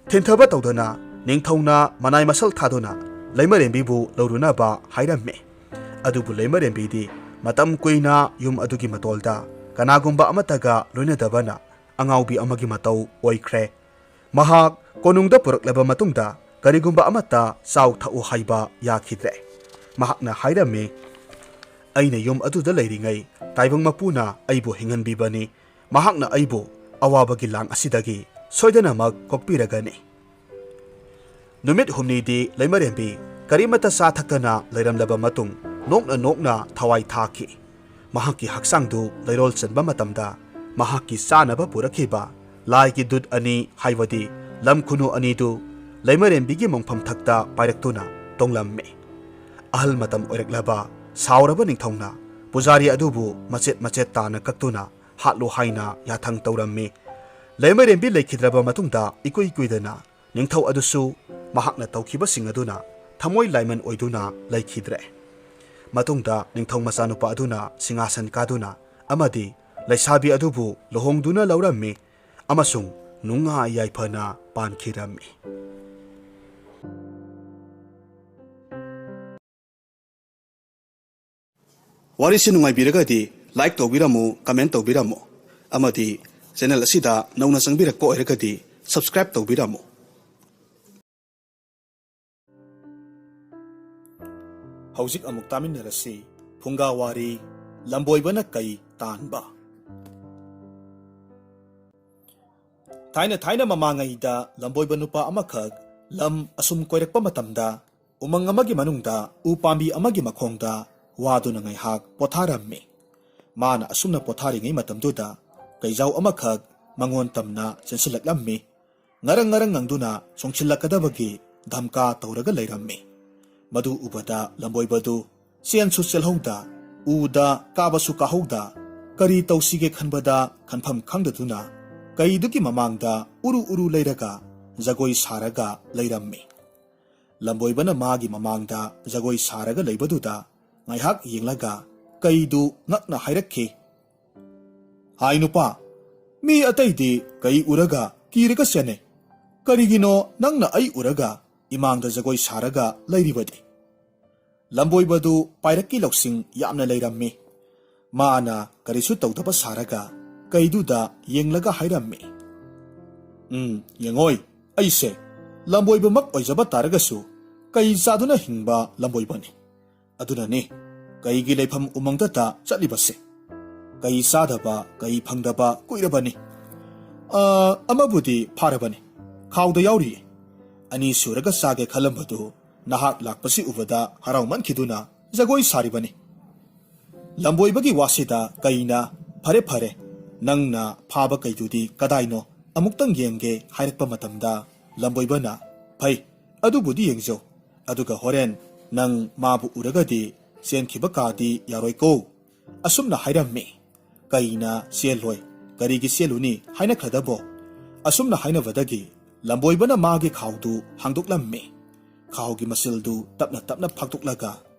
ꯊꯤꯟꯊꯕ ꯇꯧꯗꯅ ꯅꯤꯡꯊꯧꯅ ꯃꯅꯥꯏ ꯃꯁꯜ ꯊꯥꯗꯨꯅ ꯂꯩꯃꯔꯦꯝꯕꯤꯕꯨ ꯂꯧꯔꯨꯅꯕ ꯍꯥꯏꯔꯝꯃꯤ꯫ ꯑꯗꯨꯕꯨ ꯂꯩꯃꯔꯦꯝꯕꯤꯗꯤ ꯃꯇꯝ ꯀꯨꯏꯅ ꯌꯨꯝ ꯑꯗꯨꯒꯤ ꯃꯇꯣꯜꯗ ꯀꯅꯥꯒꯨꯝꯕ ꯑꯃꯠꯇꯒ ꯂꯣꯏꯅꯗꯕꯅ ꯑꯉꯥꯎꯕꯤ ꯑꯃꯒꯤ ꯃꯇꯧ ꯑꯣꯏꯈ꯭ꯔꯦ꯫ ꯃꯍꯥꯛ ꯀꯣꯅꯨꯡꯗ ꯄꯨꯔꯛꯂꯕ ꯃꯇꯨꯡꯗ ꯀꯔꯤꯒꯨꯝꯕ ꯑꯃꯠꯇ ꯆꯥꯎ ꯊꯛꯎ ꯍꯥꯏꯕ ꯌꯥꯈꯤꯗ꯭ꯔꯦ꯫ ꯃꯍꯥꯛꯅ ꯍꯥꯏꯔꯝꯃꯤ, "ꯑꯩꯅ ꯌꯨꯝ ꯑꯗꯨꯗ ꯂꯩꯔꯤꯉꯩ ꯇꯥꯏꯕꯪ ꯃꯄꯨꯅ ꯑꯩꯕꯨ ꯍꯤꯡꯍꯟꯕꯤꯕꯅꯤ꯫ ꯃꯍꯥꯛꯅ ꯑꯩꯕꯨ ꯑꯋꯥꯕꯒꯤ ꯂꯥꯡ ꯑꯁꯤꯗꯒꯤ ꯁꯣꯏꯗꯅꯃꯛ ꯀꯣꯛꯄꯤꯔꯒꯅꯤ꯫" ꯅꯨꯃꯤꯠ ꯍꯨꯝꯅꯤꯗꯤ ꯂꯩꯃꯔꯦꯝꯕꯤ ꯀꯔꯤꯃꯠꯇ ꯆꯥ ꯊꯛꯇꯅ ꯂꯩꯔꯝꯂꯕ ꯃꯇꯨꯡ, ꯅꯣꯛꯅ ꯅꯣꯛꯅ ꯊꯋꯥꯏ ꯊꯥꯈꯤ꯫ ꯃꯍꯥꯛꯀꯤ ꯍꯛꯆꯥꯡꯗꯨ ꯂꯩꯔꯣꯜ ꯆꯟꯕ ꯃꯇꯝꯗ, ꯃꯍꯥꯛꯀꯤ ꯆꯥꯅꯕ ꯄꯨꯔꯛꯈꯤꯕ ꯂꯥꯏꯒꯤ ꯗꯨꯠ ꯑꯅꯤ, ꯍꯥꯏꯕꯗꯤ ꯂꯝ ꯈꯨꯅꯨ ꯑꯅꯤꯗꯨ ꯂꯩꯃꯔꯦꯝꯕꯤꯒꯤ ꯃꯣꯡꯐꯝ ꯊꯛꯇ ꯄꯥꯏꯔꯛꯇꯨꯅ ꯇꯣꯡꯂꯝꯃꯤ꯫ ꯑꯍꯜ ꯃꯇꯝ ꯑꯣꯏꯔꯛꯂꯕ ꯁꯥꯎꯔꯕ ꯅꯤꯡꯊꯧꯅ ꯄꯨꯖꯥꯔꯤ ꯑꯗꯨꯕꯨ ꯃꯆꯦꯠ ꯃꯆꯦꯠ ꯇꯥꯅ ꯀꯛꯇꯨꯅ ꯍꯥꯠꯂꯨ ꯍꯥꯏꯅ ꯌꯥꯊꯪ ꯇꯧꯔꯝꯃꯤ꯫ ꯂꯩꯃꯔꯦꯝꯕꯤ ꯂꯩꯈꯤꯗ꯭ꯔꯕ ꯃꯇꯨꯡꯗ ꯏꯀꯨꯏ ꯀꯨꯏꯗꯅ ꯅꯤꯡꯊꯧ ꯑꯗꯨꯁꯨ ꯃꯍꯥꯛꯅ ꯇꯧꯈꯤꯕꯁꯤꯡ ꯑꯗꯨꯅ ꯊꯃꯣꯏ ꯂꯥꯏꯃꯟ ꯑꯣꯏꯗꯨꯅ ꯂꯩꯈꯤꯗ꯭ꯔꯦ꯫ ꯃꯇꯨꯡꯗ ꯅꯤꯡꯊꯧ ꯃꯆꯥꯅꯨꯄꯥ ꯑꯗꯨꯅ ꯁꯤꯡꯍꯥꯁꯟ ꯀꯥꯗꯨꯅ ꯑꯃꯗꯤ ꯂꯩꯁꯥꯕꯤ ꯑꯗꯨꯕꯨ ꯂꯨꯍꯣꯡꯗꯨꯅ ꯂꯧꯔꯝꯃꯤ ꯑꯃꯁꯨꯡ ꯅꯨꯡꯉꯥꯏ ꯌꯥꯏꯐꯅ ꯄꯥꯟꯈꯤꯔꯝꯃꯤ꯫ ꯋꯥꯔꯤꯁꯤ ꯅꯨꯡꯉꯥꯏꯕꯤꯔꯒꯗꯤ like ꯇꯧꯕꯤꯔꯝꯃꯨ, comment ꯇꯧꯕꯤꯔꯝꯃꯨ, ꯑꯃꯗꯤ channel ꯑꯁꯤꯗ ꯅꯧꯅ ꯆꯪꯕꯤꯔꯛꯄ ꯑꯣꯏꯔꯒꯗꯤ subscribe ꯇꯧꯕꯤꯔꯝꯃꯨ꯫ ꯍꯧꯖꯤꯛ ꯑꯃꯨꯛ ꯇꯥꯃꯤꯟꯅꯔꯁꯤ ꯐꯨꯡꯒꯥ ꯋꯥꯔꯤ, ꯂꯝꯕꯣꯏꯕꯅ ꯀꯩ ꯇꯥꯟꯕ꯫ ꯊꯥꯏꯅ ꯊꯥꯏꯅ ꯃꯃꯥꯡꯉꯩꯗ ꯂꯝꯕꯣꯏꯕ ꯅꯨꯄꯥ ꯑꯃꯈꯛ ꯂꯝ ꯑꯁꯨꯝ ꯀꯣꯏꯔꯛꯄ ꯃꯇꯝꯗ ꯎꯃꯪ ꯑꯃꯒꯤ ꯃꯅꯨꯡꯗ ꯎ ꯄꯥꯝꯕꯤ ꯑꯃꯒꯤ ꯃꯈꯣꯡꯗ ꯋꯥꯗꯨꯅ ꯉꯥꯏꯍꯥꯛ ꯄꯣꯊꯥꯔꯝꯃꯤ꯫ ꯃꯥꯅ ꯑꯁꯨꯝꯅ ꯄꯣꯊꯥꯔꯤꯉꯩ ꯃꯇꯝꯗꯨꯗ ꯀꯩꯖꯥꯎ ꯑꯃꯈꯛ ꯃꯉꯣꯟ ꯇꯝꯅ ꯆꯦꯟꯁꯤꯜꯂꯛꯂꯝꯃꯤ꯫ ꯉꯔꯪ ꯉꯔꯪ ꯉꯪꯗꯨꯅ ꯆꯣꯡꯁꯤꯜꯂꯛꯀꯗꯕꯒꯤ ꯙꯝꯀꯥ ꯇꯧꯔꯒ ꯂꯩꯔꯝꯃꯤ꯫ ꯃꯗꯨ ꯎꯕꯗ ꯂꯝꯕꯣꯏꯕꯗꯨ ꯆꯦꯟꯁꯨ ꯆꯦꯜꯍꯧꯗ, ꯎꯗ ꯀꯥꯕꯁꯨ ꯀꯥꯍꯧꯗ, ꯀꯔꯤ ꯇꯧꯁꯤꯒꯦ ꯈꯟꯕꯗ ꯈꯟꯐꯝ ꯈꯪꯗꯗꯨꯅ ꯀꯩꯗꯨꯒꯤ ꯃꯃꯥꯡꯗ ꯎꯔꯨ ꯎꯔꯨ ꯂꯩꯔꯒ ꯖꯒꯣꯏ ꯁꯥꯔꯒ ꯂꯩꯔꯝꯃꯤ꯫ ꯂꯝꯕꯣꯏꯕꯅ ꯃꯥꯒꯤ ꯃꯃꯥꯡꯗ ꯖꯒꯣꯏ ꯁꯥꯔꯒ ꯂꯩꯕꯗꯨꯗ ꯉꯥꯏꯍꯥꯛ ꯌꯦꯡꯂꯒ ꯀꯩꯗꯨ ꯉꯛꯅ ꯍꯥꯏꯔꯛꯈꯤ, "ꯍꯥꯏ ꯅꯨꯄꯥ, ꯃꯤ ꯑꯇꯩꯗꯤ ꯀꯩ ꯎꯔꯒ ꯀꯤꯔꯒ ꯆꯦꯟꯅꯩ, ꯀꯔꯤꯒꯤꯅꯣ ꯅꯪꯅ ꯑꯩ ꯎꯔꯒ ꯏꯃꯥꯡꯗ ꯖꯒꯣꯏ ꯁꯥꯔꯒ ꯂꯩꯔꯤꯕꯗꯤ?" ꯂꯝꯕꯣꯏꯕꯗꯨ ꯄꯥꯏꯔꯛꯀꯤ ꯂꯧꯁꯤꯡ ꯌꯥꯝꯅ ꯂꯩꯔꯝꯃꯤ꯫ ꯃꯥꯅ ꯀꯔꯤꯁꯨ ꯇꯧꯗꯕ ꯁꯥꯔꯒ ꯀꯩꯗꯨꯗ ꯌꯦꯡꯂꯒ ꯍꯥꯏꯔꯝꯃꯤ, "ꯎꯝ, ꯌꯦꯡꯉꯣꯏ, ꯑꯩꯁꯦ ꯂꯝꯕꯣꯏꯕꯃꯛ ꯑꯣꯏꯖꯕ ꯇꯥꯔꯒꯁꯨ ꯀꯩ ꯆꯥꯗꯨꯅ ꯍꯤꯡꯕ ꯂꯝꯕꯣꯏꯕꯅꯤ꯫ ꯑꯗꯨꯅꯅꯤ ꯀꯩꯒꯤ ꯂꯩꯐꯝ ꯎꯃꯪꯗꯇ ꯆꯠꯂꯤꯕꯁꯦ꯫ ꯀꯩ ꯆꯥꯗꯕ, ꯀꯩ ꯐꯪꯗꯕ ꯀꯨꯏꯔꯕꯅꯤ꯫ ꯑ, ꯑꯃꯕꯨꯗꯤ ꯐꯥꯔꯕꯅꯤ, ꯈꯥꯎꯗ ꯌꯥꯎꯔꯤꯌꯦ꯫ ꯑꯅꯤ ꯁꯨꯔꯒ ꯆꯥꯒꯦ ꯈꯜꯂꯝꯕꯗꯨ ꯅꯍꯥꯛ ꯂꯥꯛꯄꯁꯤ ꯎꯕꯗ ꯍꯔꯥꯎꯃꯟꯈꯤꯗꯨꯅ ꯖꯒꯣꯏ ꯁꯥꯔꯤꯕꯅꯤ꯫" ꯂꯝꯕꯣꯏꯕꯒꯤ ꯋꯥꯁꯤꯗ ꯀꯩꯅ, "ꯐꯔꯦ, ꯐꯔꯦ, ꯅꯪꯅ ꯐꯥꯕ ꯀꯩꯗꯨꯗꯤ ꯀꯗꯥꯏꯅꯣ? ꯑꯃꯨꯛꯇꯪ ꯌꯦꯡꯒꯦ" ꯍꯥꯏꯔꯛꯄ ꯃꯇꯝꯗ ꯂꯝꯕꯣꯏꯕꯅ, "ꯐꯩ, ꯑꯗꯨꯕꯨꯗꯤ ꯌꯦꯡꯖꯧ꯫ ꯑꯗꯨꯒ ꯍꯣꯔꯦꯟ ꯅꯪ ꯃꯥꯕꯨ ꯎꯔꯒꯗꯤ ꯆꯦꯟꯈꯤꯕ ꯀꯥꯗꯤ ꯌꯥꯔꯣꯏꯀꯣ꯫" ꯑꯁꯨꯝꯅ ꯍꯥꯏꯔꯝꯃꯤ꯫ ꯀꯩꯅ, "ꯆꯦꯜꯂꯣꯏ, ꯀꯔꯤꯒꯤ ꯆꯦꯜꯂꯨꯅꯤ?" ꯍꯥꯏꯅꯈ꯭ꯔꯗꯕꯣ? ꯑꯁꯨꯝꯅ ꯍꯥꯏꯅꯕꯗꯒꯤ ꯂꯝꯕꯣꯏꯕꯅ ꯃꯥꯒꯤ ꯈꯥꯎꯗꯨ ꯍꯥꯡꯗꯣꯛꯂꯝꯃꯤ꯫ ꯈꯥꯎꯒꯤ ꯃꯆꯤꯜꯗꯨ ꯇꯞꯅ ꯇꯞꯅ ꯐꯥꯛꯇꯣꯛꯂꯒ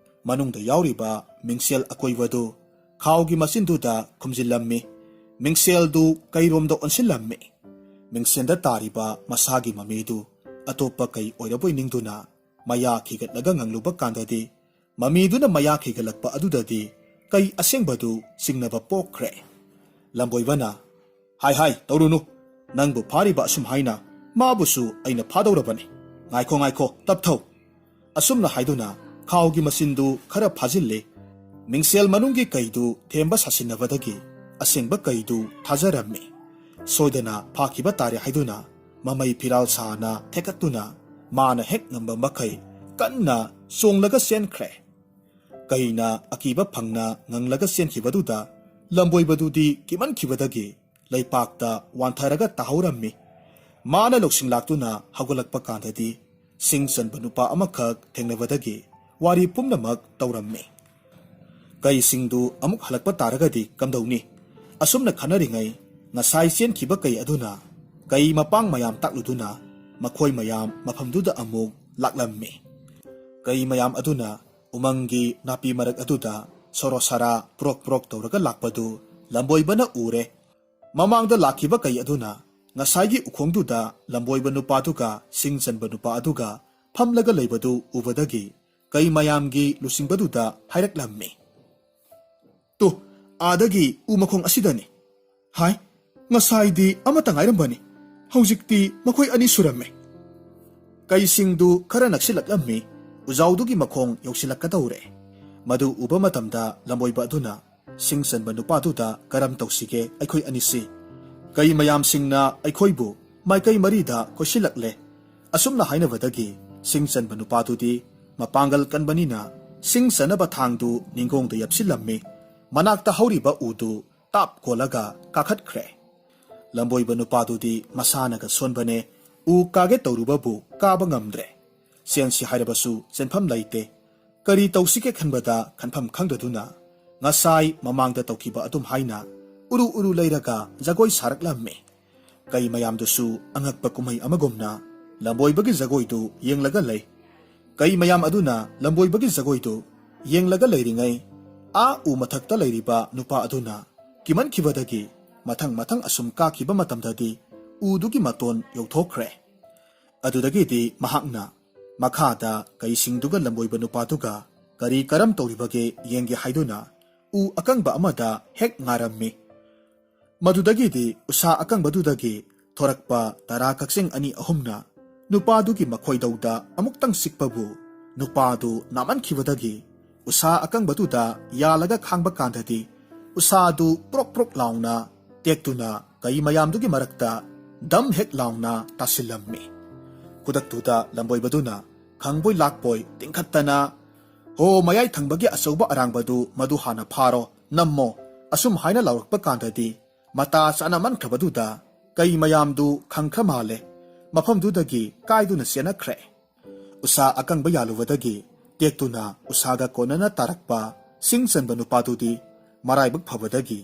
ꯃꯅꯨꯡꯗ ꯌꯥꯎꯔꯤꯕ ꯃꯤꯡꯁꯦꯜ ꯑꯀꯣꯏꯕꯗꯨ ꯈꯥꯎꯒꯤ ꯃꯆꯤꯟꯗꯨꯗ ꯈꯨꯝꯖꯤꯜꯂꯝꯃꯤ꯫ ꯃꯤꯡꯁꯦꯜꯗꯨ ꯀꯩꯔꯣꯝꯗ ꯑꯣꯟꯁꯤꯜꯂꯝꯃꯤ꯫ ꯃꯤꯡꯁꯦꯜꯗ ꯇꯥꯔꯤꯕ ꯃꯁꯥꯒꯤ ꯃꯃꯤꯗꯨ ꯑꯇꯣꯞꯄ ꯀꯩ ꯑꯣꯏꯔꯕꯣꯏ ꯅꯤꯡꯗꯨꯅ ꯃꯌꯥ ꯈꯤꯒꯠꯂꯒ ꯉꯪꯂꯨꯕ ꯀꯥꯟꯗꯗꯤ, ꯃꯃꯤꯗꯨꯅ ꯃꯌꯥ ꯈꯤꯒꯠꯂꯛꯄ ꯑꯗꯨꯗꯗꯤ ꯀꯩ ꯑꯁꯦꯡꯕꯗꯨ ꯆꯤꯡꯅꯕ ꯄꯣꯛꯈ꯭ꯔꯦ꯫ ꯂꯝꯕꯣꯏꯕꯅ, "ꯍꯥꯏ ꯍꯥꯏ, ꯇꯧꯔꯨꯅꯨ꯫ ꯅꯪꯕꯨ ꯐꯥꯔꯤꯕ ꯑꯁꯨꯝ ꯍꯥꯏꯅ ꯃꯥꯕꯨꯁꯨ ꯑꯩꯅ ꯐꯥꯗꯧꯔꯕꯅꯤ꯫ ꯉꯥꯏꯈꯣ, ꯉꯥꯏꯈꯣ, ꯇꯞꯊꯧ꯫" ꯑꯁꯨꯝꯅ ꯍꯥꯏꯗꯨꯅ ꯈꯥꯎꯒꯤ ꯃꯆꯤꯟꯗꯨ ꯈꯔ ꯐꯥꯖꯤꯜꯂꯦ꯫ ꯃꯤꯡꯁꯦꯜ ꯃꯅꯨꯡꯒꯤ ꯀꯩꯗꯨ ꯊꯦꯝꯕ ꯁꯥꯁꯤꯟꯅꯕꯗꯒꯤ ꯑꯁꯦꯡꯕ ꯀꯩꯗꯨ ꯊꯥꯖꯔꯝꯃꯤ꯫ ꯁꯣꯏꯗꯅ ꯐꯥꯈꯤꯕ ꯇꯥꯔꯦ ꯍꯥꯏꯗꯨꯅ ꯃꯃꯩ ꯐꯤꯔꯥꯜ ꯁꯥꯅ ꯊꯦꯛꯀꯠꯇꯨꯅ ꯃꯥꯅ ꯍꯦꯛ ꯉꯝꯕ ꯃꯈꯩ ꯀꯟꯅ ꯆꯣꯡꯂꯒ ꯆꯦꯟꯈ꯭ꯔꯦ꯫ ꯀꯩꯅ ꯑꯀꯤꯕ ꯐꯪꯅ ꯉꯪꯂꯒ ꯆꯦꯟꯈꯤꯕꯗꯨꯗ ꯂꯝꯕꯣꯏꯕꯗꯨꯗꯤ ꯀꯤꯃꯟꯈꯤꯕꯗꯒꯤ ꯂꯩꯄꯥꯛꯇ ꯋꯥꯟꯊꯔꯒ ꯇꯥꯍꯧꯔꯝꯃꯤ꯫ ꯃꯥꯅ ꯂꯧꯁꯤꯡ ꯂꯥꯛꯇꯨꯅ ꯍꯧꯒꯠꯂꯛꯄ ꯀꯥꯟꯗꯗꯤ ꯁꯤꯡ ꯆꯟꯕ ꯅꯨꯄꯥ ꯑꯃꯈꯛ ꯊꯦꯡꯅꯕꯗꯒꯤ ꯋꯥꯔꯤ ꯄꯨꯝꯅꯃꯛ ꯇꯧꯔꯝꯃꯤ꯫ ꯀꯩꯁꯤꯡꯗꯨ ꯑꯃꯨꯛ ꯍꯜꯂꯛꯄ ꯇꯥꯔꯒꯗꯤ ꯀꯝꯗꯧꯅꯤ? ꯑꯁꯨꯝꯅ ꯈꯟꯅꯔꯤꯉꯩ, ꯉꯁꯥꯏ ꯆꯦꯟꯈꯤꯕ ꯀꯩ ꯑꯗꯨꯅ ꯀꯩ ꯃꯄꯥꯡ ꯃꯌꯥꯝ ꯇꯥꯛꯂꯨꯗꯨꯅ ꯃꯈꯣꯏ ꯃꯌꯥꯝ ꯃꯐꯝꯗꯨꯗ ꯑꯃꯨꯛ ꯂꯥꯛꯂꯝꯃꯤ꯫ ꯀꯩ ꯃꯌꯥꯝ ꯑꯗꯨꯅ ꯎꯃꯪꯒꯤ ꯅꯥꯄꯤ ꯃꯔꯛ ꯑꯗꯨꯗ ꯁꯣꯔꯣ ꯁꯔꯥ ꯄ꯭ꯔꯣꯛ ꯄ꯭ꯔꯣꯛ ꯇꯧꯔꯒ ꯂꯥꯛꯄꯗꯨ ꯂꯝꯕꯣꯏꯕꯅ ꯎꯔꯦ꯫ ꯃꯃꯥꯡꯗ ꯂꯥꯛꯈꯤꯕ ꯀꯩ ꯑꯗꯨꯅ ꯉꯁꯥꯏꯒꯤ ꯎꯈꯣꯡꯗꯨꯗ ꯂꯝꯕꯣꯏꯕ ꯅꯨꯄꯥꯗꯨꯒ ꯁꯤꯡ ꯆꯟꯕ ꯅꯨꯄꯥ ꯑꯗꯨꯒ ꯐꯝꯂꯒ ꯂꯩꯕꯗꯨ ꯎꯕꯗꯒꯤ ꯀꯩ ꯃꯌꯥꯝꯒꯤ ꯂꯨꯆꯤꯡꯕꯗꯨꯗ ꯍꯥꯏꯔꯛꯂꯝꯃꯤ꯫ "ꯇꯨ, ꯑꯥꯗꯒꯤ ꯎ ꯃꯈꯣꯡ ꯑꯁꯤꯗꯅꯤ꯫ ꯍꯥꯏ, ꯉꯁꯥꯏꯗꯤ ꯑꯃꯠꯇ ꯉꯥꯏꯔꯝꯕꯅꯤ, ꯍꯧꯖꯤꯛꯇꯤ ꯃꯈꯣꯏ ꯑꯅꯤ ꯁꯨꯔꯝꯃꯦ꯫" ꯀꯩꯁꯤꯡꯗꯨ ꯈꯔ ꯅꯛꯁꯤꯜꯂꯛꯂꯝꯃꯤ꯫ ꯎꯖꯥꯎꯗꯨꯒꯤ ꯃꯈꯣꯡ ꯌꯧꯁꯤꯜꯂꯛꯀꯗꯧꯔꯦ꯫ ꯃꯗꯨ ꯎꯕ ꯃꯇꯝꯗ ꯂꯝꯕꯣꯏꯕ ꯑꯗꯨꯅ ꯁꯤꯡ ꯆꯟꯕ ꯅꯨꯄꯥꯗꯨꯗ, "ꯀꯔꯝ ꯇꯧꯁꯤꯒꯦ ꯑꯩꯈꯣꯏ ꯑꯅꯤꯁꯤ? ꯀꯩ ꯃꯌꯥꯝꯁꯤꯡꯅ ꯑꯩꯈꯣꯏꯕꯨ ꯃꯥꯏꯀꯩ ꯃꯔꯤꯗ ꯀꯣꯏꯁꯤꯜꯂꯛꯂꯦ꯫" ꯑꯁꯨꯝꯅ ꯍꯥꯏꯅꯕꯗꯒꯤ ꯁꯤꯡ ꯆꯟꯕ ꯅꯨꯄꯥꯗꯨꯗꯤ ꯃꯄꯥꯡꯒꯜ ꯀꯟꯕꯅꯤꯅ ꯁꯤꯡ ꯆꯟꯅꯕ ꯊꯥꯡꯗꯨ ꯅꯤꯡꯒꯣꯡꯗ ꯌꯥꯞꯁꯤꯜꯂꯝꯃꯤ꯫ ꯃꯅꯥꯛꯇ ꯍꯧꯔꯤꯕ ꯎꯗꯨ ꯇꯥꯞ ꯀꯣꯜꯂꯒ ꯀꯥꯈꯠꯈ꯭ꯔꯦ꯫ ꯂꯝꯕꯣꯏꯕ ꯅꯨꯄꯥꯗꯨꯗꯤ ꯃꯁꯥꯅꯒ ꯁꯣꯟꯕꯅꯦ, ꯎ ꯀꯥꯒꯦ ꯇꯧꯔꯨꯕꯕꯨ ꯀꯥꯕ ꯉꯝꯗ꯭ꯔꯦ꯫ ꯆꯦꯟꯁꯤ ꯍꯥꯏꯔꯕꯁꯨ ꯆꯦꯟꯐꯝ ꯂꯩꯇꯦ꯫ ꯀꯔꯤ ꯇꯧꯁꯤꯒꯦ ꯈꯟꯕꯗ ꯈꯟꯐꯝ ꯈꯪꯗꯗꯨꯅ ꯉꯁꯥꯏ ꯃꯃꯥꯡꯗ ꯇꯧꯈꯤꯕ ꯑꯗꯨꯝ ꯍꯥꯏꯅ ꯎꯔꯨ ꯎꯔꯨ ꯂꯩꯔꯒ ꯖꯒꯣꯏ ꯁꯥꯔꯛꯂꯝꯃꯤ꯫ ꯀꯩ ꯃꯌꯥꯝꯗꯨꯁꯨ ꯑꯉꯛꯄ ꯀꯨꯝꯍꯩ ꯑꯃꯒꯨꯝꯅ ꯂꯝꯕꯣꯏꯕꯒꯤ ꯖꯒꯣꯏꯗꯨ ꯌꯦꯡꯂꯒ ꯂꯩ꯫ ꯀꯩ ꯃꯌꯥꯝ ꯑꯗꯨꯅ ꯂꯝꯕꯣꯏꯕꯒꯤ ꯖꯒꯣꯏꯗꯨ ꯌꯦꯡꯂꯒ ꯂꯩꯔꯤꯉꯩ, ꯑꯥ ꯎ ꯃꯊꯛꯇ ꯂꯩꯔꯤꯕ ꯅꯨꯄꯥ ꯑꯗꯨꯅ ꯀꯤꯃꯟꯈꯤꯕꯗꯒꯤ ꯃꯊꯪ ꯃꯊꯪ ꯑꯁꯨꯝ ꯀꯥꯈꯤꯕ ꯃꯇꯝꯗꯗꯤ ꯎꯗꯨꯒꯤ ꯃꯇꯣꯟ ꯌꯧꯊꯣꯛꯈ꯭ꯔꯦ꯫ ꯑꯗꯨꯗꯒꯤꯗꯤ ꯃꯍꯥꯛꯅ ꯃꯈꯥꯗ ꯀꯩꯁꯤꯡꯗꯨꯒ ꯂꯝꯕꯣꯏꯕ ꯅꯨꯄꯥꯗꯨꯒ ꯀꯔꯤ ꯀꯔꯝ ꯇꯧꯔꯤꯕꯒꯦ ꯌꯦꯡꯒꯦ ꯍꯥꯏꯗꯨꯅ ꯎ ꯑꯀꯪꯕ ꯑꯃꯗ ꯍꯦꯛ ꯉꯥꯔꯝꯃꯤ꯫ ꯃꯗꯨꯗꯒꯤꯗꯤ ꯎꯁꯥ ꯑꯀꯪꯕꯗꯨꯗꯒꯤ ꯊꯣꯔꯛꯄ ꯇꯔꯥ ꯀꯛꯆꯦꯡ ꯑꯅꯤ ꯑꯍꯨꯝꯅ ꯅꯨꯄꯥꯗꯨꯒꯤ ꯃꯈꯣꯏꯗꯧꯗ ꯑꯃꯨꯛꯇꯪ ꯆꯤꯛꯄꯕꯨ ꯅꯨꯄꯥꯗꯨ ꯅꯥꯃꯟꯈꯤꯕꯗꯒꯤ ꯎꯁꯥ ꯑꯀꯪꯕꯗꯨꯗ ꯌꯥꯜꯂꯒ ꯈꯥꯡꯕ ꯀꯥꯟꯗꯗꯤ ꯎꯁꯥꯗꯨ ꯄ꯭ꯔꯣꯛ ꯄ꯭ꯔꯣꯛ ꯂꯥꯎꯅ ꯇꯦꯛꯇꯨꯅ ꯀꯩ ꯃꯌꯥꯝꯗꯨꯒꯤ ꯃꯔꯛꯇ ꯗꯝ ꯍꯦꯛ ꯂꯥꯎꯅ ꯇꯥꯁꯤꯜꯂꯝꯃꯤ꯫ ꯈꯨꯗꯛꯇꯨꯗ ꯂꯝꯕꯣꯏꯕꯗꯨꯅ ꯈꯪꯕꯣꯏ ꯂꯥꯛꯄꯣꯏ ꯇꯤꯡꯈꯠꯇꯅ, "ꯍꯣ, ꯃꯌꯥꯏ ꯊꯪꯕꯒꯤ ꯑꯆꯧꯕ ꯑꯔꯥꯡꯕꯗꯨ ꯃꯗꯨ ꯍꯥꯟꯅ ꯐꯥꯔꯣ, ꯅꯝꯃꯣ, ꯑꯁꯨꯝ ꯍꯥꯏꯅ ꯂꯥꯎꯔꯛꯄ ꯀꯥꯟꯗꯗꯤ ꯃꯇꯥ ꯆꯥꯅꯃꯟꯈ꯭ꯔꯕꯗꯨꯗ ꯀꯩ ꯃꯌꯥꯝꯗꯨ ꯈꯪꯈ꯭ꯔ ꯃꯥꯜꯂꯦ꯫ ꯃꯐꯝꯗꯨꯗꯒꯤ ꯀꯥꯏꯗꯨꯅ ꯆꯦꯟꯅꯈ꯭ꯔꯦ꯫ ꯎꯁꯥ ꯑꯀꯪꯕ ꯌꯥꯜꯂꯨꯕꯗꯒꯤ ꯇꯦꯛꯇꯨꯅ ꯎꯁꯥꯒ ꯀꯣꯟꯅꯅ ꯇꯥꯔꯛꯄ ꯁꯤꯡ ꯆꯟꯕ ꯅꯨꯄꯥꯗꯨꯗꯤ ꯃꯔꯥꯏꯕꯛ ꯐꯕꯗꯒꯤ